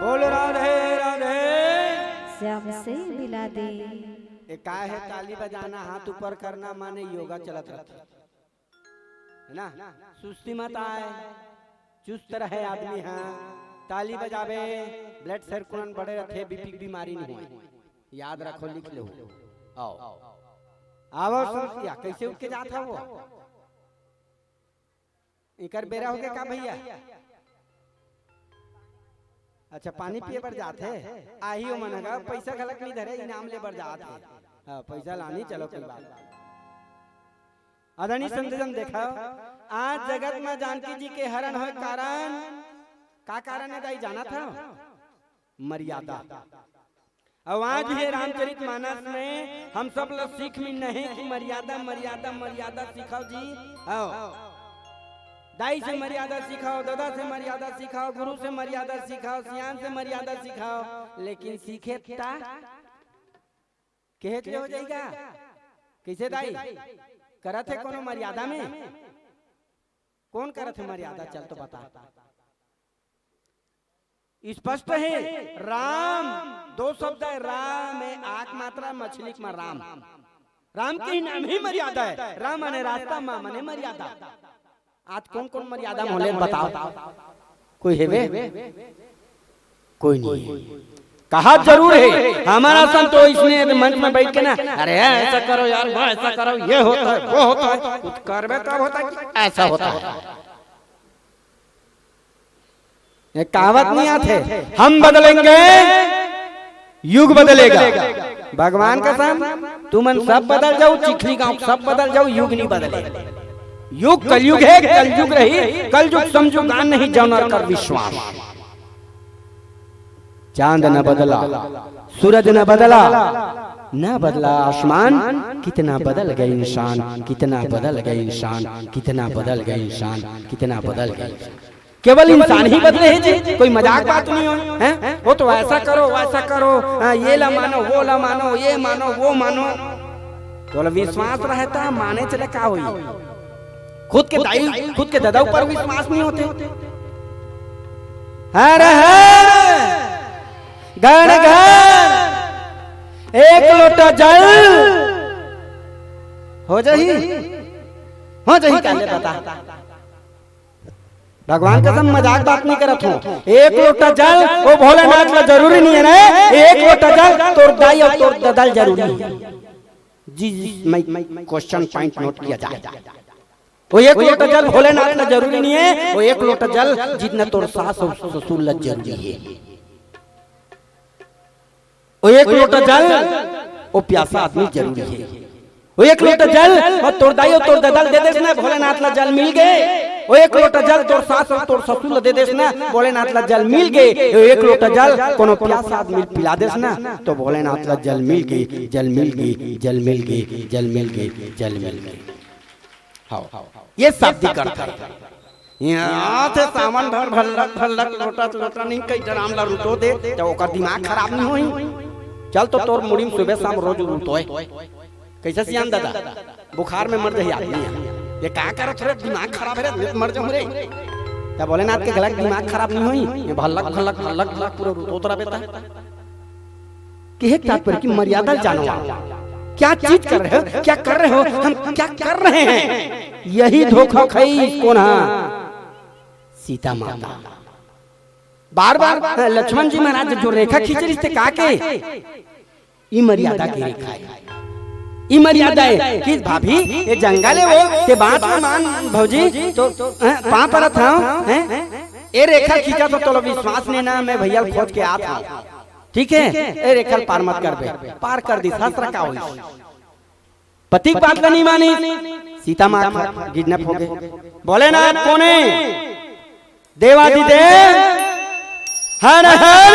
बोल राधे राधे। श्याम से मिला दे। ए, का हे, ताली बजाना, हाथ ऊपर करना, माने योगा चलत रहथे। है ना? सुस्ती मत आए, चुस्त रहे आदमी। हाँ, ताली बजावे, blood circulation बढ़े रथे, बीपी के बीमारी नहीं होए। याद रखो, लिख लो। आओ, आवो सुस्तिया, कैसे उठ के जात हवो? एकर बेरा हो गया का भैया? अच्छा, पानी पिए बर जात हे। आही ओ मन ह, पैसा घलक नहीं धरे, इनाम ले बर जात हे। हाँ, पैसा लानी, चलो, कोई बात। आदरणीय संत जन, देखो, आज जगत में जानकी जी के हरण होय कारण, का कारण है दाई, जानत हव? मर्यादा। अउ आज ये रामचरित मानस में हम सब ला सीख मिलना हे कि मर्यादा, मर्यादा, मर्यादा सिखाओ जी। आओ, दाई से मर्यादा सिखाओ, दादा से मर्यादा सिखाओ, गुरु से मर्यादा सिखाओ, सियान से मर्यादा सिखाओ, लेकिन सीखे ता केहेच ले हो जाही का? कइसे दाई? करत हे कोनो मर्यादा में? कोन करत हे मर्यादा? चल तो बता। स्पष्ट हे, राम, दो शब्द हे, रा में आ के मात्रा, मछली के मा राम। राम के ही नाम ही मर्यादा हे। रा माने रास्ता, मा माने मर्यादा। आज कोन कोन मर्यादा में होले बताओ? कोई हेवे? कोई नहीं हे। कहा जरूर हे, हमर संत तो इसने मंच में बैठ के ना, "अरे ऐसा करो यार, वो ऐसा करो, ये होता है, वो होता है।" कुछ करबे तब होता है कि ऐसा होता है। ये कहावत नहीं आथे, हम बदलेंगे, युग बदलेगा। भगवान कसम, तुमन सब बदल जाओ, चिखली गांव सब बदल जाओ, युग नहीं बदले। युग कलयुग हे, कलयुग रही, कलयुग समझो गान नहीं, जौनर कर विश्वास। चांद न बदला, सूरज न बदला, ना बदला आसमान, कितना बदल गए इंसान, कितना बदल गए इंसान, कितना बदल गए इंसान, कितना बदल गए इंसान। केवल इंसान ही बदले हैं जी, कोई मजाक बात नहीं हो, हैं? वो तो ऐसा करो, वैसा करो, हाँ, ये ला मानो, वो ला मानो, ये मानो, वो मानो। तो विश्वास रहता, माने चले का होई? खुद के दाई, खुद के दादा ऊपर विश्वास नहीं होते। हर हर गण गण एक लोटा जल हो जाही, हो जाही काले बता। भगवान कसम मजाक बात नहीं करत हूँ। एक लोटा जल वो भोलेनाथ ला जरूरी नहीं है रे। एक लोटा जल तोर दाई और तोर ददल जरूरी है। जी, जी, मैं क्वेश्चन पॉइंट नोट किया जाए। वो एक लोटा जल भोलेनाथ ला जरूरी नहीं है, वो एक लोटा जल जितना तोर सास और ससुर ला जरूरी है। वो एक लोटा जल वो प्यासा आदमी जरूरी है। वो एक लोटा जल और तोर दाई और तोर ददल दे देस ना, भोलेनाथ ला जल मिल गए। वो एक लोटा जल तोर सास और तोर ससुर ला दे देस ना, भोलेनाथ ला जल मिल गए। वो एक लोटा जल कोनो प्यासा आदमी पिला देस ना, तो भोलेनाथ ला जल मिल गए, जल मिल गए, जल मिल गए, जल मिल गए, जल मिल गए। हाँ, ये शाब्दिक अर्थ है। यहाँ से सावन भर भल्लक भल्लक लोटा लोटा नहीं कई डराम ला रुतो दे, तो ओकर दिमाग खराब नहीं होई। चल तो तोर मुड़ी में सुबह शाम रोज रुतोए। कैसे सियान दादा? बुखार में मर जाही आदमी है। ये का करत रे? दिमाग खराब है रे, मर जाऊं रे। तब भोलेनाथ के गलत दिमाग खराब नहीं होई। ये भल्लक भल्लक भल्लक भल्लक पूरा रुतोत रहा बेटा। कि हे तात्पर्य की मर्यादा जानो, क्या चीज कर रहे हो, क्या कर रहे हो, हम क्या कर रहे हैं? यही धोखा खाई कोन हा? सीता माता। बार बार लक्ष्मण जी महाराज जो रेखा खींचे रिहिस ते का के, ई मर्यादा के रेखा है, ई मर्यादा है कि भाभी ये जंगल है वो, ते बात ना मान भौजी, तो, हैं, पाँव परत हंव, हैं? ए रेखा खींचा तो तोला विश्वास नहीं ना, मैं भैया खोज के आत हंव। ठीक है, ए रेखा पार मत करबे, पार कर दी, शास्त्र का होई। पति के बात ला नहीं मानी, सीता माँ किडनैप हो गए। भोलेनाथ कोने? देवादिदेव हर हर।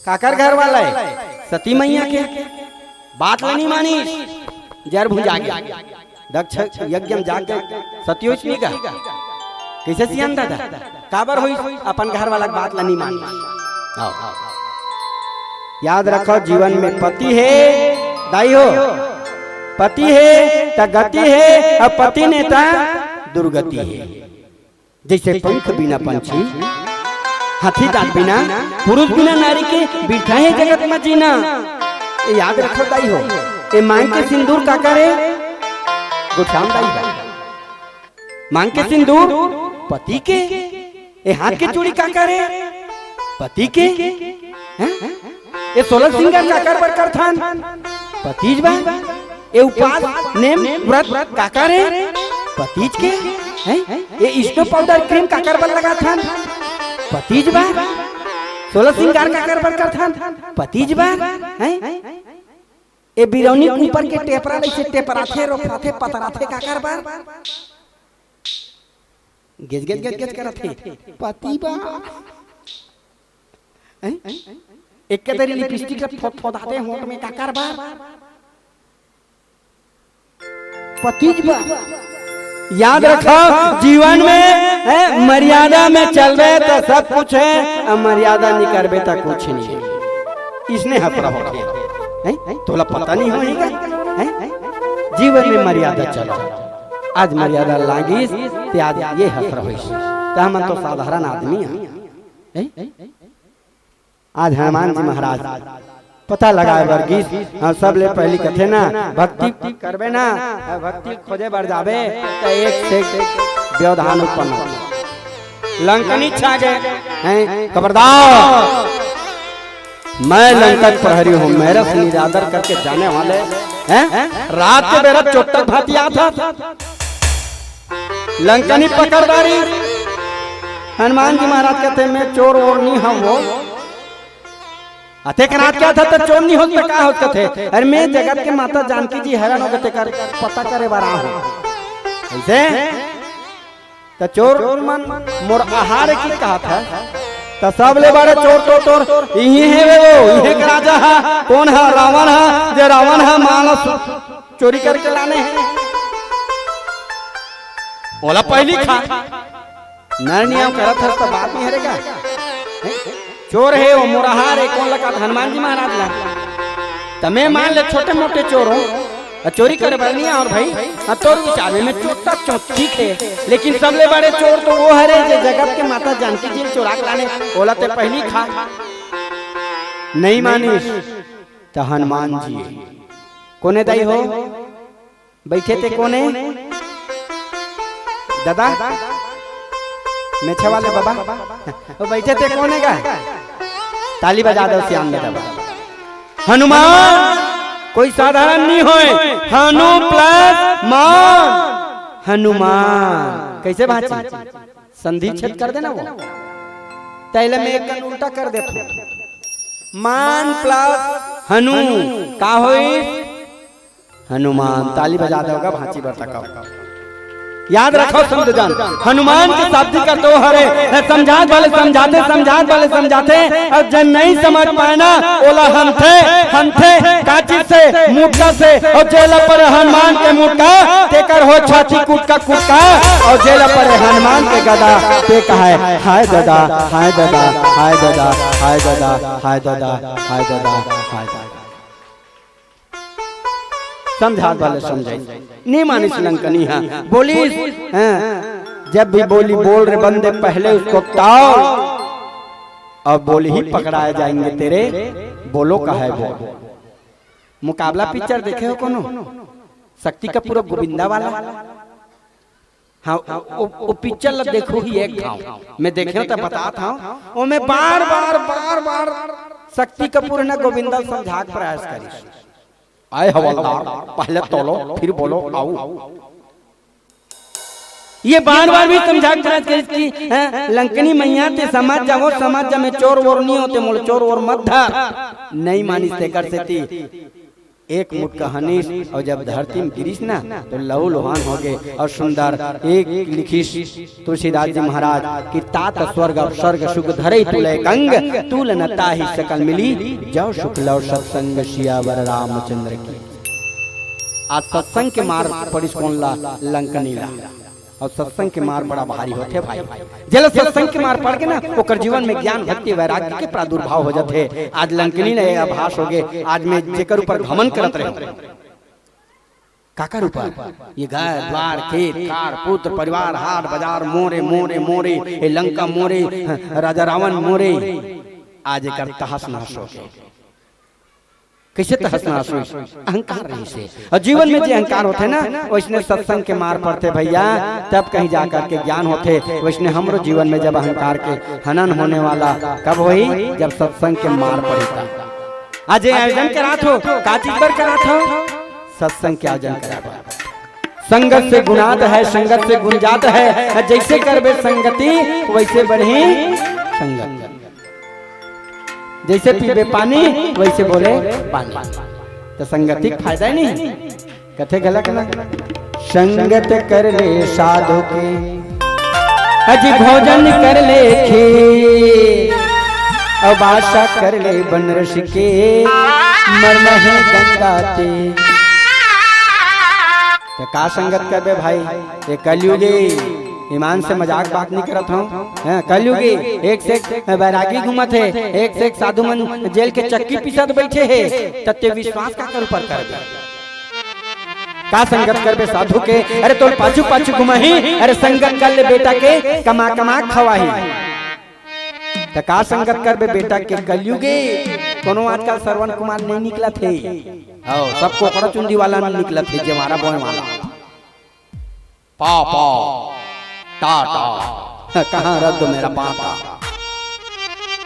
काकर घर वाला है? सती मैया के। बात ला नहीं मानी, जर भुंजा गया। दक्ष यज्ञ में जाके सती होइस नहीं का? कैसे सियान दादा? काबर होइस? अपन घर वाला के बात ला नहीं मानी। आओ। याद रखो, जीवन में पति है, दाई हो, पति है त गति है, और पति नहीं त दुर्गति है। जैसे पंख बिना पंछी, हाथी दांत बिना, पुरुष बिना नारी के बिरथा है जगत में जीना। ये याद रखो दाई हो, ये मांग के सिंदूर काकर हे? गोठाम दाई हो। मांग के सिंदूर पति के, ए हाथ के चूड़ी काकर हे? पति के। हैं? ए सोलह सिंगार काकर बर करथन? पतिज बर। ए उपास, नेम, व्रत काकर हे? पतिज के। हैं? ए स्नो पाउडर क्रीम काकर बर लगाथन? पतिज बर। सोलह सिंगार काकर बर करथन? पतिज बर। हैं? ए बिरौनी के ऊपर के टेपरा लइसे टेपराथे, रोपराथे, पतराथे काकर बर? गेज गेज गेज गेज करत हे। पति बा। हैं? एक के दरी लिपस्टिक ला फोद फोदाथे होंठ में काकर बा? पति बा। याद रखो, जीवन में, हैं, मर्यादा में चलबे त सब कुछ है, और मर्यादा नहीं करबे त कुछ नहीं है। इसने हसरा होथे। हैं? तोला पता नहीं होही का? हैं? जीवन में मर्यादा चलो। आज मर्यादा लागिस, ते आज ये हसरा होइस। त हमन तो साधारण आदमी हैं। हैं? आज हनुमान जी महाराज पता लगाए बर गिस, हाँ, सबले पहली कथे ना, भक्ति करबे ना, भक्ति खोजे बर जाबे, त एक से एक व्यवधान उत्पन्न हो। लंकनी छा गए हैं, खबरदार, मैं लंका के प्रहरी हूँ, मेरा से निरादर करके जाने वाले हैं। रात के बेरा चोट्टा भांति आत हे, लंकनी पकड़ डारी। हनुमान जी महाराज कथे, मैं चोर वोर नहीं हूँ वो। अतेक रात के आत हे त चोर नहीं होत त का होत कथे? अरे मैं जगत के माता जानकी जी हैरान हो गए, तेकर पता करे बर आए हूँ। कैसे? त चोर मन मोर आहार की कहा था, त सबले बड़े चोर तो तोर इही हे वे, वो इहे के राजा हा। कोन हा? रावण हा। जे रावण हा मानस चोरी करके लाने हे, ओला पहिली खा। नर नियम करत हस त बात नहीं हरे का? हैं? चोर हे वो, मोरहार हे, कोन लगा हनुमान जी महाराज ला? त मैं मान ले छोटे मोटे चोर हो, अ चोरी करे बर नहीं आंव भाई। हाँ, तोर विचार में मैं चोर त चोर ठीक हे, लेकिन सबले बड़े चोर तो वो हरे जे जगत के माता जानकी जी ल चोरा के लाने, ओला ते पहिली खा। नहीं मानिस त हनुमान जी हे। कोने दाई हो? बइठे ते कोने? ददा? मेछा वाले बबा? वो बइठे ते कोने गा? ताली बजा दो सियान ददा। हनुमान कोई साधारण नहीं होय। हनु plus मान। हनुमान। कइसे भांची? संधि छेद कर देना वो। त एला मैं एक कन उल्टा कर देथों। मान plus हनु का होइस? हनुमान। ताली बजा दो गा भांची बर तक। याद रखव समझ जान, हनुमान के शाब्दिक अर्थ वो हरे, समझात वाले समझाथे, समझात वाले समझाथे, अउ जेन नहीं समझ पाय ना, ओला हनथे, हनथे, का चीज से? मुक्का से। अउ जेला परे हनुमान के मुक्का, तेकर हो छाती कुटका कुटका, अउ जेला परे हनुमान के गदा, ते कहय, हाय ददा, हाय ददा, हाय ददा, हाय ददा, हाय ददा, हाय ददा, हाय ददा। समझात वाले समझाइस, नी मानिस लंकनी हा। बोलिस, हैं, जब भी बोली बोल रे बंदे, पहले उसको ताव, अब बोली ही पकड़ाए जाएंगे तेरे, बोलो का है बोल। मुकाबला पिक्चर देखे हो कोनो? शक्ति कपूर अउ गोविंदा वाला। हाँ, ओ, ओ, ओ पिक्चर ला देखो ही एक घाव। मैं देखे त बतात हंव, ओमे बार बार बार बार शक्ति कपूर ने गोविंदा ल समझा के प्रयास करिस। आए हवलदार, पहले तोलो, फिर बोलो, आओ। ये बार बार भी समझा के प्रयास करिस कि, हैं, लंकनी मैया ते समझ जावो, समझ जा, मैं चोर वोर नहीं होते, मोला चोर वोर मत धर। नहीं मानिस तेकर सेती एक मुटका हनिस अउ जब धरती में गिरिस ना, तो लहू लुहान हो गे। अउ सुंदर एक लिखिस तुलसीदास जी महाराज कि तात स्वर्ग अपसर्ग सुख धरई तुलय कंग, तूल न ताहि सकल मिली, जव सुख लव सत्संग सियावर रामचंद्र की। आज सत्संग के मार पड़िस कोन ला? लंकनी ला। अउ सत्संग के मार बड़ा भारी होथे भाई। जेला सत्संग के मार पड़ के ना, ओकर जीवन में ज्ञान, भक्ति, वैराग्य के प्रादुर्भाव हो जाथे। आज लंकनी ल ये आभास हो गे, आज मैं जेकर ऊपर घमंड करत रहे, काकर ऊपर? ये घर द्वार, खेत खार, पुत्र परिवार, हाट बाजार, मोरे मोरे मोरे, ये लंका मोरे, राजा रावण मोरे, आज एकर तहस नहस हो गे। कइसे तहस नहस होइस? अहंकार रहिस हे। अउ जीवन में जे अहंकार होथे ना, वइसने सत्संग के मार पड़थे भइया, तब कहीं जा करके ज्ञान होथे। वइसने हमरो जीवन में जब अहंकार के हनन होने वाला कब होही? जब सत्संग के मार पड़ही त। आज ये आयोजन करात हो, का चीज बर करात हो? सत्संग के आयोजन करात हो। संगत से गुणात है, संगत से गुण जात है। जइसे करबे संगति, वइसे बढ़ही संगत। जइसे पीबे पानी, वइसे बोले पानी। त संगति के फायदा ही नहीं। कथे घलक ना, संगत कर ले साधु के, अजी भोजन कर ले खीर, अउ बासा कर ले बनरस के, मरना हे गंगा ते। त का संगत करबे भाई, ये कलयुगी। ईमान से मजाक बात नहीं करत हूँ। हाँ, कलयुगी, एक से एक बैरागी घूमत हे, एक से एक साधु मन जेल के चक्की पीसत बैठे हे, त ते विश्वास काकर ऊपर करबे? का संगत करबे साधु के? अरे तोर पाछू पाछू घुमाही, अरे संगत कर ले बेटा के, कमा कमा खवाही। त का संगत करबे बेटा के? कलयुगी। कोनो आजकल श्रवण कुमार नहीं निकलत हे। आओ, सब कोकड़ा चुंदी वाला नहीं निकलत हे, जेवारा बोए वाला। पापा, टाटा। कहाँ रख दो मेरा पापा?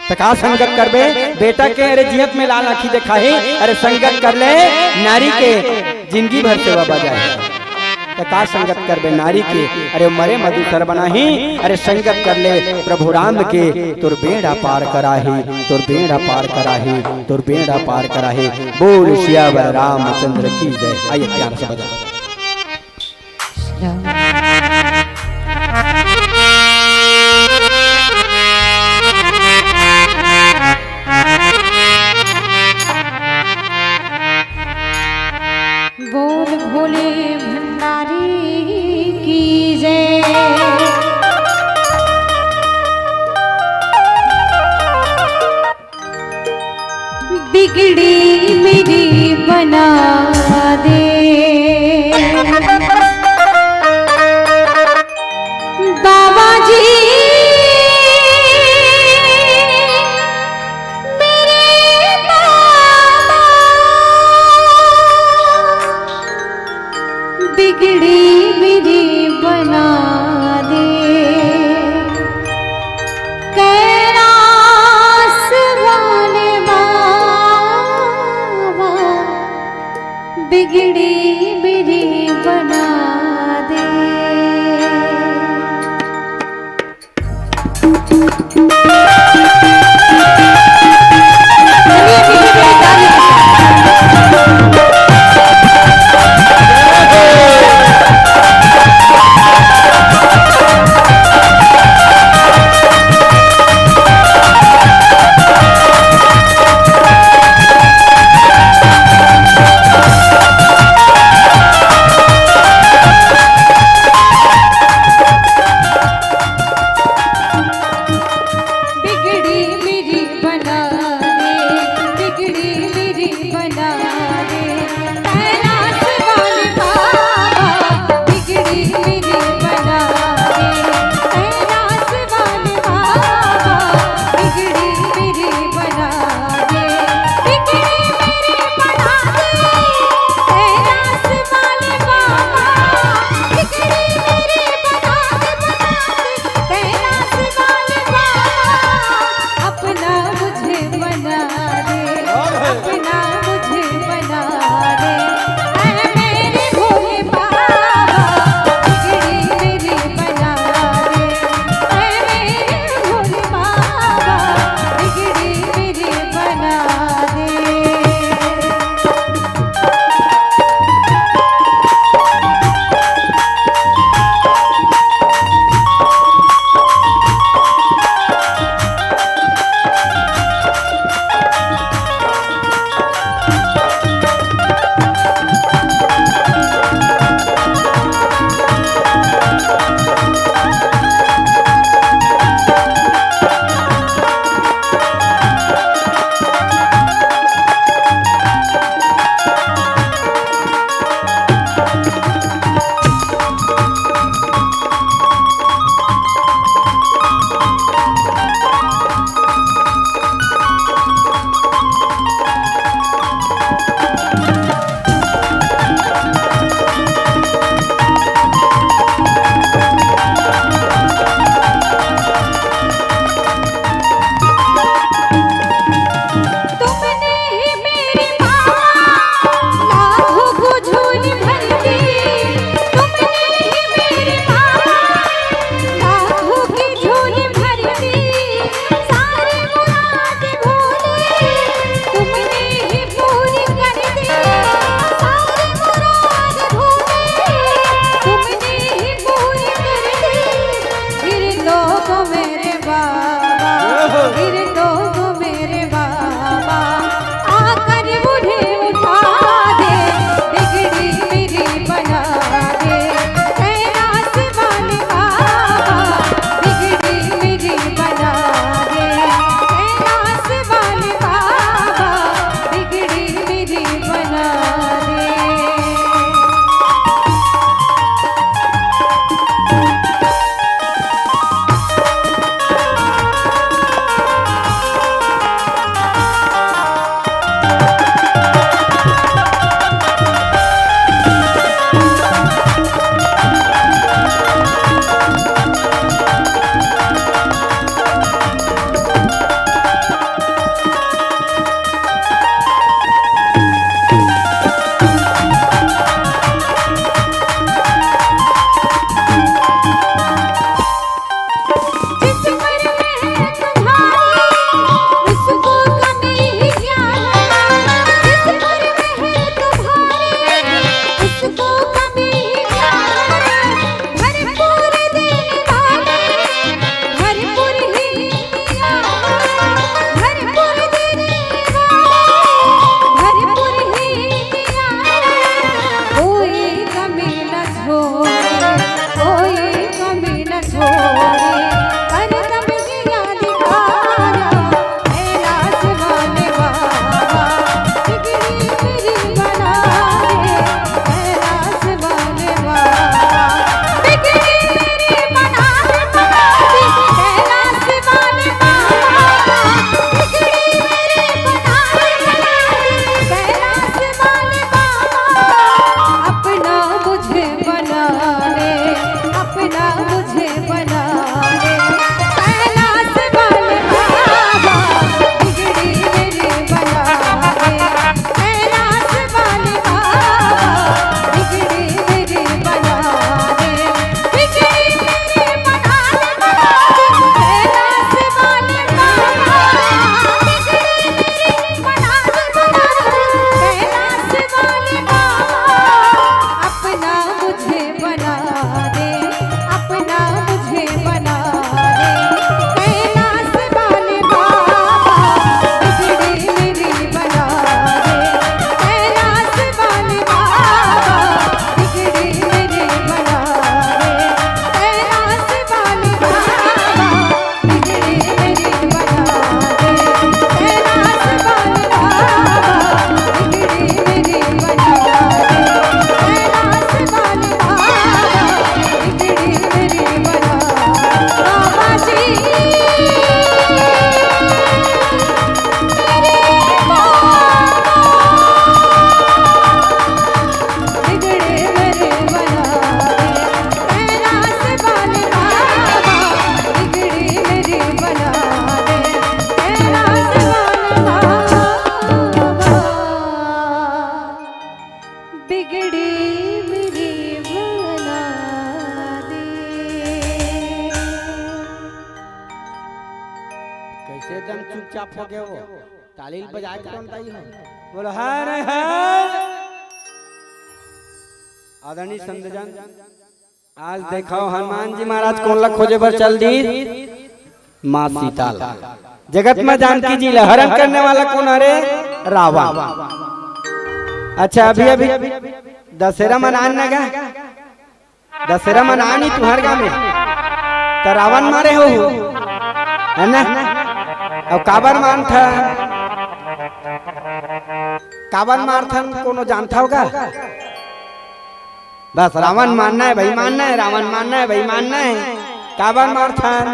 त का संगत करबे बेटा के? अरे जियत में लाल आँखी देखाही। अरे संगत कर ले नारी के, जिंदगी भर सेवा बजाही। त का संगत करबे नारी के? अरे मरे मधुकर बनाही। अरे संगत कर ले प्रभु राम के, तोर बेड़ा पार कराही, तोर बेड़ा पार कराही, तोर बेड़ा पार कराही। बोल सियावर रामचंद्र की जय। आइए प्यार से बजा। बना दे। बाबा जी, मेरे बाबा, बिगड़ी मेरी बना दे। कैलाश वाले बाबा, बिगड़ी मेरी बना दे। बिगड़ी मेरी बना दे, बिगड़ी मेरी बना दे, कैलाश वाले बाबा, बिगड़ी मेरी बना दे, कैलाश वाले बाबा, बिगड़ी मेरी बना दे, बिगड़ी मेरी बना दे, कैलाश वाले बाबा, बिगड़ी मेरी बना दे, बना दे। कैलाश वाले बाबा, अपना मुझे बना दे, अपना मुझे बना दे। ऐ मेरे भोले बाबा, बिगड़ी मेरी बना दे। ऐ मेरे भोले बाबा, बिगड़ी मेरी बना दे। तुमने ही मेरी माँ लाखों को झोली भर दी, तुमने ही मेरी माँ लाखों की झोली भर दी, सारी मुराद भोले तुमने ही पूरी कर दी, सारी मुराद भोले तुमने ही पूरी कर दी। फिर तो को मेरे बाबा, फिर तो को मेरे बाबा, आकर मुझे उठा दे, बिगड़ी मेरी बना दे। कैलाश वाले बाबा, बिगड़ी मेरी बना दे। कैलाश वाले बाबा, बिगड़ी मेरी बना दे। चुपचाप हो गए हो। ताली बजाए के कौन ताई है? बोलो, हर हर। आदरणीय संतजन, आज देखो, हनुमान जी महाराज कोन ला खोजे बर चल दी? माँ सीता ला। जगत में जानकी जी ला हरण करने वाला कौन हरे? रावण। अच्छा, अभी अभी दशहरा मनान न गा, दशहरा मनानी तुहर गा में, त रावण मारे हो, है ना? अब काबर मानथन, काबर मारथन, कोनो जानता होगा? बस रावण मारना है भाई, मारना है, रावण मारना है भाई, मारना है। काबर मारथन,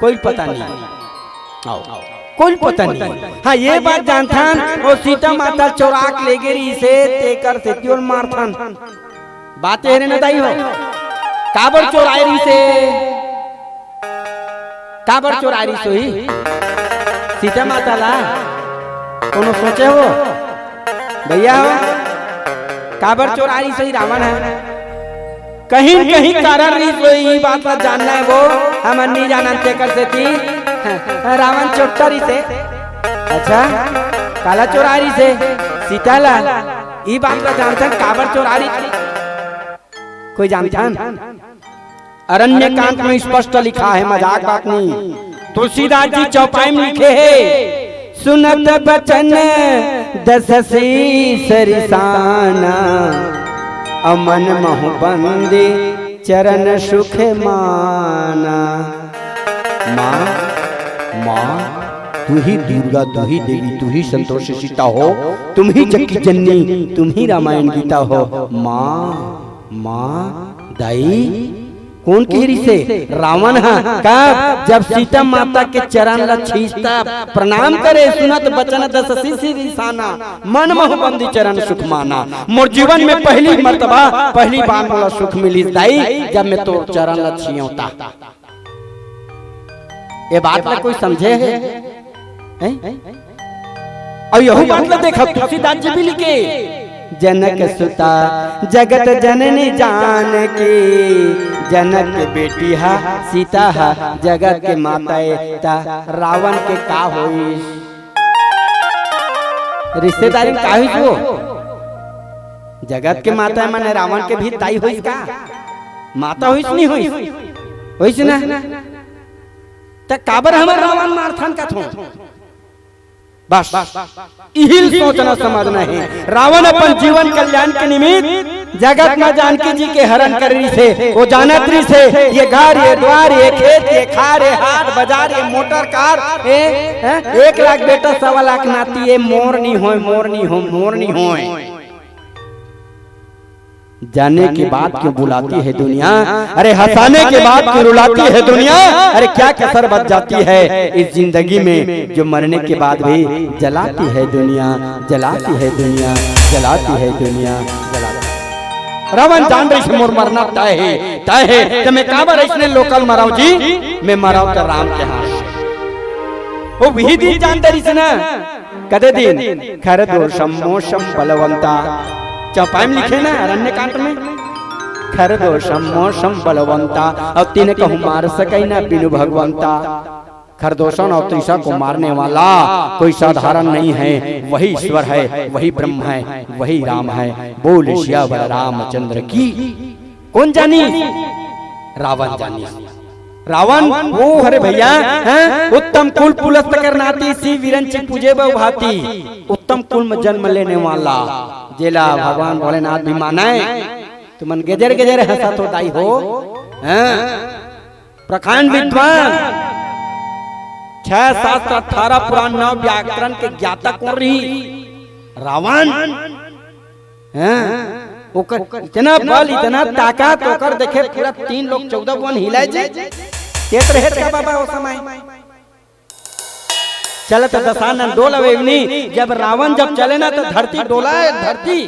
कोई पता नहीं। आओ, कोई पता नहीं। हाँ, ये बात जानथन, वो सीता माता चोरा के ले गे रहिसे, तेकर सेती ओला मारथन। बात ये रे न दाई हो, काबर चोराए रहिसे, काबर चोराए रहिस होही सीता माता ला? कोनो सोचे हो भैया हो, काबर चोराए रहिस होही रावण ह? कहीं न कहीं कारण रहिस होही, ई बात ला जानना है वो, हमन नहीं जानन, तेकर सेती रावण चोट्टा रहिसे। अच्छा, काला चोराए रहिसे सीता ला, ई बात ला जानथन, काबर चोराए रहिस? कोई जानथन? अरण्य कांड में स्पष्ट लिखा है, मजाक बात नहीं। तुलसीदास जी चौपाई में लिखे है, सुनत बचन दस शीस रिसाना, अमन महु बंदी चरण सुख माना। माँ, माँ, तू ही दुर्गा, तू ही देवी, तू ही संतोष सीता हो, तुम ही जग की जननी, तुम ही रामायण गीता हो। माँ, माँ, दाई, कोन कहे रिहिसे? रावण ह। कब? जब सीता माता के चरण ल छीसता, प्रणाम करे, सुनत बचन दस शीस रिसाना, मन महु बंदी चरण सुख माना। मोर जीवन में पहली मर्तबा, पहली बार मोला सुख मिलिस दाई, जब मैं तोर चरण ल छींव ता। ये बात ला कोई समझे है? हैं? अउ यहू बात ला देखा, तुलसीदास जी भी लिखे, जनक सुता जगत जननी जानकी, जनक के बेटी हा सीता हा जगत के माता ए। ता रावण के का होइस? रिश्तेदारी में का होइस वो? जगत के माता ए, माने रावण के भी दाई होइस का? माता होइस नहीं होइस? होइस ना? त काबर हमन रावण मारथन कथों? बस, इही ल सोचना समझना हे। रावण अपन जीवन कल्याण के निमित्त जगत म जानकी जी के हरण करे रिहिसे। वो जानत रिहिसे, ये घर, ये द्वार, ये खेत, ये खार, ये हाट बाजार, ये मोटर कार, ये, हैं, एक लाख बेटा, सवा लाख नाती, ये मोर नी होय, मोर नी होय, मोर नी होय। जाने के बाद क्यों बुलाती है दुनिया, अरे हंसाने के बाद क्यों रुलाती है दुनिया, अरे क्या कसर बच जाती है इस जिंदगी में, जो मरने के बाद भी जलाती है दुनिया, जलाती है दुनिया, जलाती है दुनिया, जलाती है। रावण जान रिहिसे मोर मरना तय हे, तय हे, त मैं काबर अइसने लोकल मरंव जी, मैं मरंव त राम के हाथ से। वो वही दिन जान डरिस ना, कदे दिन? खरदोषम मोषम बलवंता। चौपाई में लिखे ना अरण्य कांड में, खरदोषम मोषम बलवंता, अउ तिनकहु मार सकै ना बिनु भगवंता। खरदोषण और तृषा को मारने वाला कोई साधारण नहीं है, वही ईश्वर है, वही ब्रह्म है, वही राम है। बोल सियावर रामचंद्र की। कोन जानिस? रावण जानिस। रावण वो हरे भैया, हैं? उत्तम कुल पुलस्त कर नाती, शिव विरंची पूजे बहुभांति। उत्तम कुल में जन्म लेने वाला, जेला भगवान भोलेनाथ भी मानय। तुमन गेजर गेजर हंसत हो दाई हो, हैं? प्रकांड विद्वान, छह शास्त्र, अठारह पुराण, नौ व्याकरण के ज्ञाता कोन रहिस? रावण। हैं? ओकर इतना बल, इतना ताकत, ओकर देखे पूरा तीन लोक चौदह भुवन हिलाय जी। चेत रहे का बाबा ओ समय? चलत दशानन डोलवे अवनी, जब रावण जब चले ना तो धरती डोलाय, धरती।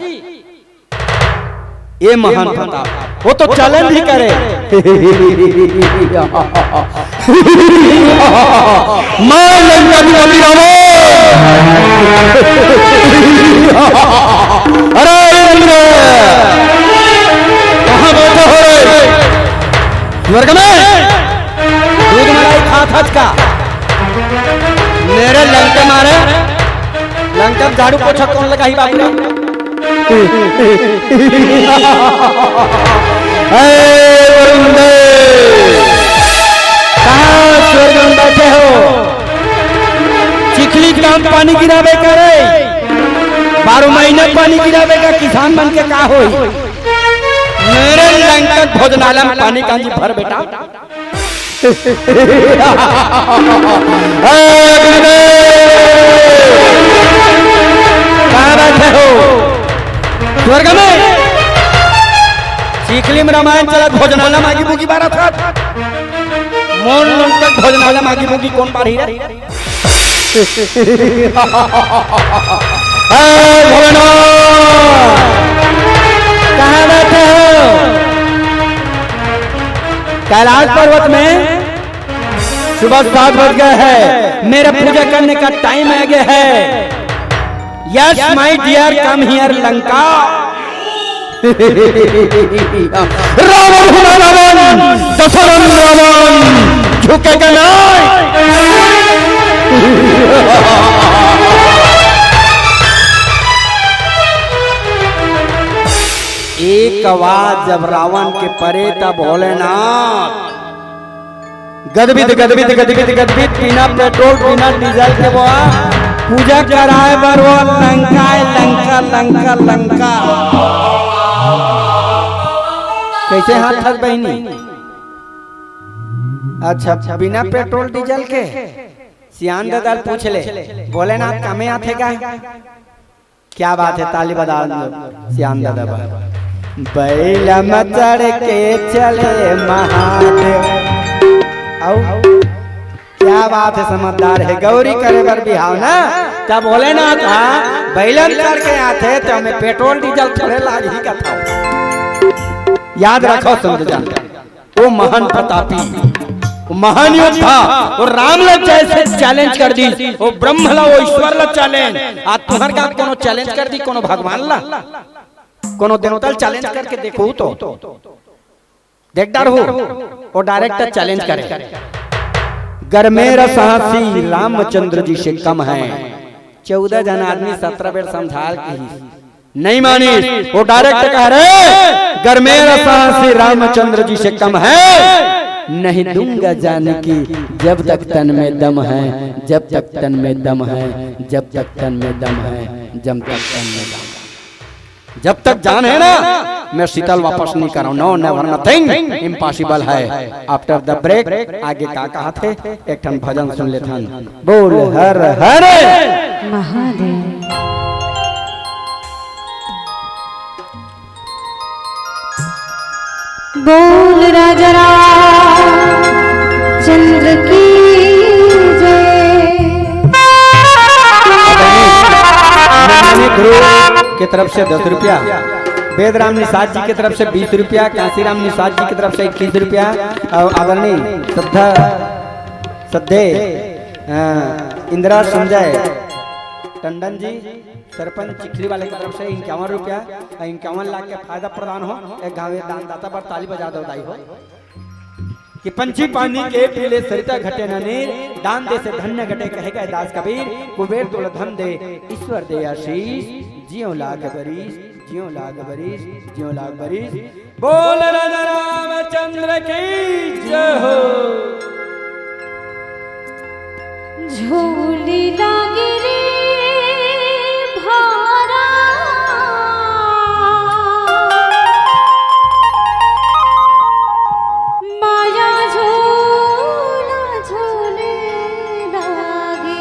ये महान प्रताप, वो तो चलन भी करे। मैं लंकाधिपति रावण। अरे इंद्र, कहाँ बैठे हो रे? स्वर्ग में दूध मलाई खात हस का? अरे लंका मारे, लंका झाड़ू पोछा कौन लगाही बाबू रे? हे वरुण देव, कहाँ स्वर्ग में बैठे हो? चिखली काम पानी गिरावे का रे, बारह महीना पानी गिरावे का, किसान मन के का होई? मेरे लंका भोजनालय में पानी कांजी भर बेटा। हे गुरुदेव! कहाँ बैठे हो? स्वर्ग में? चिखली में रामायण चलत, भोजनालय में आगी बुगी बारत हत। मोर लोग तक भोजनालय में आगी बुगी कौन बारही रे? हे भोलेनाथ, कहाँ बैठे हो? कैलाश पर्वत में सुबह सात बज गए हैं, मेरा पूजा करने का टाइम आ गया है। Yes my dear, come here Lanka. Ravan हुआ रावण, दशरथ रावण झुकेगा नहीं। एक आवाज जब रावण के परे, तब भोलेनाथ गदबिद, गदबिद, गदबिद, गदबिद, बिना पेट्रोल, बिना डीजल के वो पूजा कराए बर वो लंका है, लंका, लंका, लंका। कैसे हाथ हर बहिनी? अच्छा, बिना पेट्रोल डीजल के सियान ददा पूछ ले, भोलेनाथ कामे आथे का? क्या बात है, ताली बजा दो सियान दादा बा। बैला में चढ़ के चले महादेव। आओ, क्या बात है, समझदार है, गौरी करे बर बिहाव ना। तब भोलेनाथ हा बैलन चढ़ के आथे, तो हमें पेट्रोल डीजल थोड़े लाग ही का था। याद रखो समझ जान। वो महान प्रतापी, वो महान योद्धा, वो राम ला जैसे चैलेंज कर दी, वो ब्रह्म ला, वो ईश्वर ला चैलेंज। आज तुहर का कोनो चैलेंज कर दी, कोनो भगवान ला, कोनो देवता ला चैलेंज करके देखो तो देख डार हो, वो डायरेक्ट चैलेंज करे। गर मेरा साहसी रामचंद्र जी से कम है। चौदह जन आदमी सत्रह बेर समझाल की नहीं मानिस, वो डायरेक्ट कह रहे, "गर मेरा साहसी रामचंद्र जी से कम है, नहीं दूंगा जान की, जब तक तन में दम है, जब तक तन में दम है, जब तक तन में दम है, जब तक तन में दम है। जब तक जान है ना, मैं शीतल वापस नहीं कराऊं। No, never, nothing impossible है।" After the break, आगे का कहा थे, एक ठन भजन सुन लेथन। बोल हर हर महादेव। बोल राजा रामचंद्र की जय। नंदिनी ध्रुव की तरफ से दस रुपया, वेदराम निषाद जी की तरफ से बीस रुपया, कांसीराम निषाद जी की तरफ से इक्कीस रुपया और आदरणीय श्रद्धा, श्रद्धे, अ, इंदिरा संजय टंडन जी, सरपंच चिखली वाले की तरफ से इक्यावन रुपया और इक्यावन लाख के फायदा प्रदान हो। एक गाँव एक दानदाता पर ताली बजा दो दाई हो। कि पंछी पानी के पीले सरिता घटे न नीर, दान दे से धन्य घटे कहे गए दास कबीर, कुबेर तुल धन दे ईश्वर दे आशीष, जियो लाख बरीस, जियो लाख बरीस, जियो लाख बरीस। बोल राजा रामचंद्र की जय हो। झूली लागे रे भारा, माया झूला झूले लागे।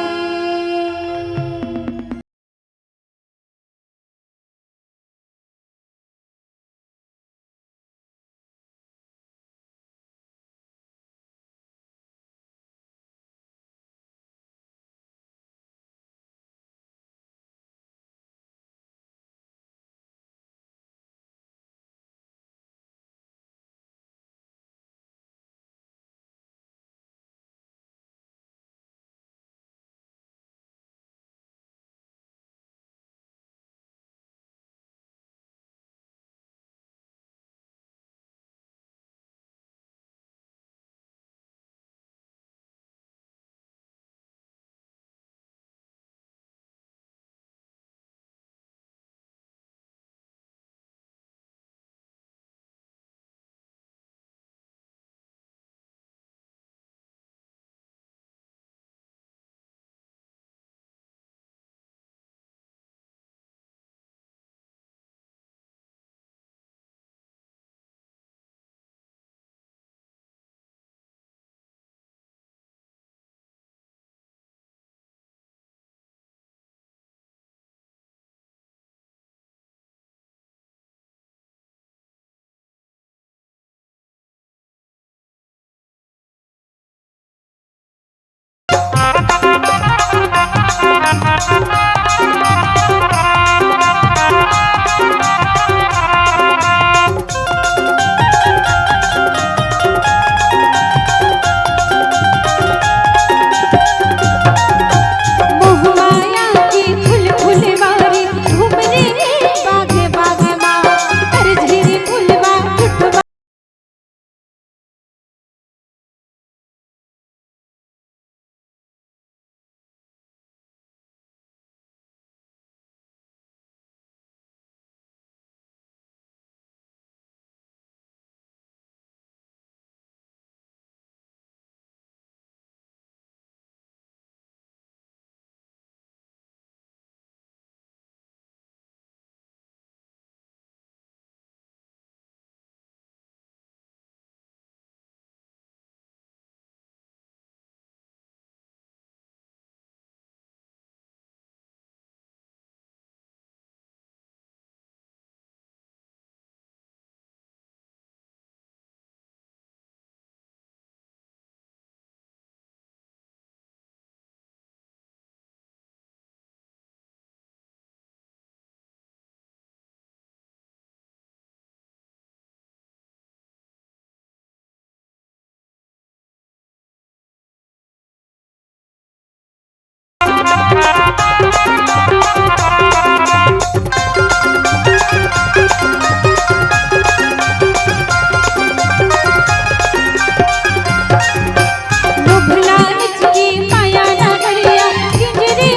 लोभ लालच के माया नगरिया, किंजरे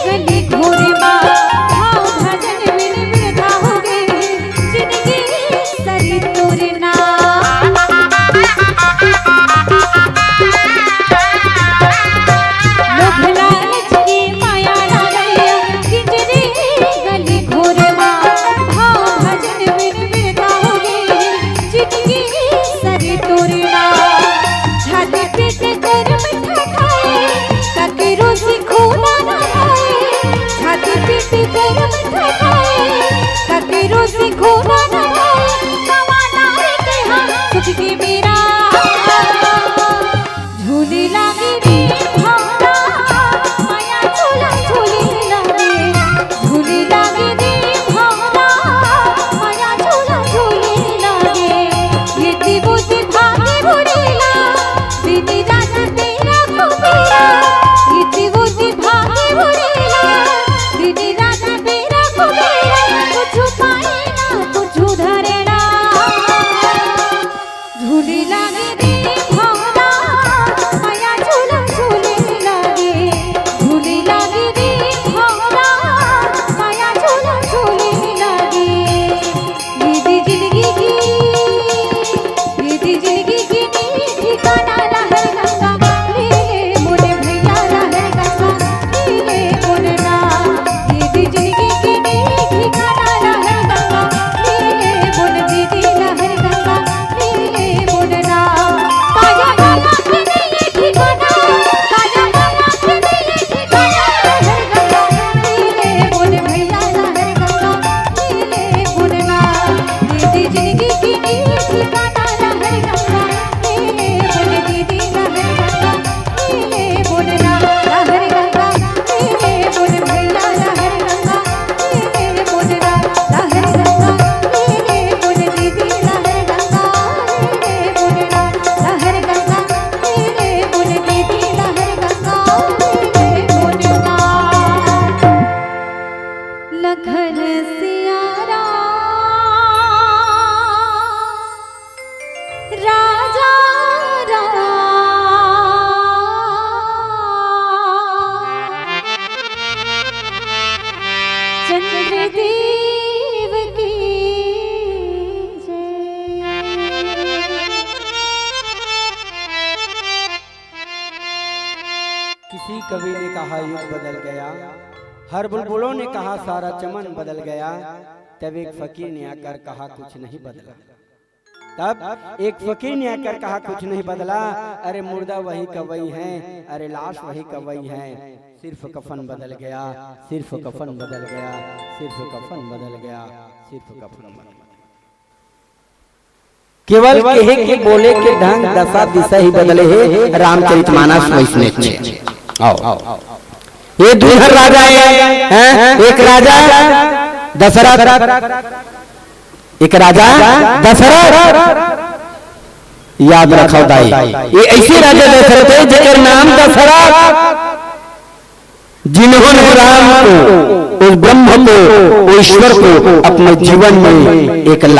गली घोर मा, भाव भजन बिन बिरथा हो गे, जिनगी सरी तोर ना। लोभ लालच के माया नगरिया, किंजरे गली घोर मा, भाव भजन बिन बिरथा हो गे, जिनगी सरी तोर ना। छाती पीट करम ठठाए, ककरो से खून ना आए। छाती पीट करम ठठाए, ककरो से खून ना आए। गंवार के हाँ सुख के बेरा, झूले लागे रे भौरा, माया झूला झूले लागे। झूले लागे रे भौरा, माया झूला झूले लागे। ये दिवस भागे भोरेला, दिन रात तेरा कुबेरा। ये दिवस भागे भोरेला, दिन रात तेरा कुबेरा। कुछ पाए ना कुछ धरे ना। झूले लागे रे भौरा, माया झूला झूले लागे। झूले लागे रे भौरा, माया झूला झूले लागे। ये दे जिंदगी की, ये दे जिंदगी की नी ठिकाना लहर गंगा, ले ले मोरे भैया लहर गंगा, ले ले मोरे ना। ये दे जिंदगी की नी ठिकाना लहर गंगा, ले ले मोरे दीदी लहर गंगा। लखन सिया राम, राजा राम, चंद्रदेव की जय। किसी कवि ने कहा युग बदल गया, हर बुलबुलों ने कहा सारा चमन बदल गया, तब एक फकीर ने आकर कहा कुछ नहीं बदला। तब एक फकीर ने आकर कहा कुछ नहीं बदला। अरे मुर्दा वही का वही है, अरे लाश वही का वही है, सिर्फ कफन बदल गया, सिर्फ कफन बदल गया, सिर्फ कफन बदल गया, सिर्फ कफन बदल गया। केवल केहे के बोले के ढंग, दशा दिशा ही बदले हे, रामचरितमानस वैसने हे। आओ, ये दू झन राजा हे, हैं? एक राजा दशरथ, एक राजा दशरथ। याद रखव दाई, ये ऐसे राजा दशरथ हे जेकर नाम दशरथ, जिन्होंने राम को, उस ब्रह्म को, उस ईश्वर को अपने जीवन में एक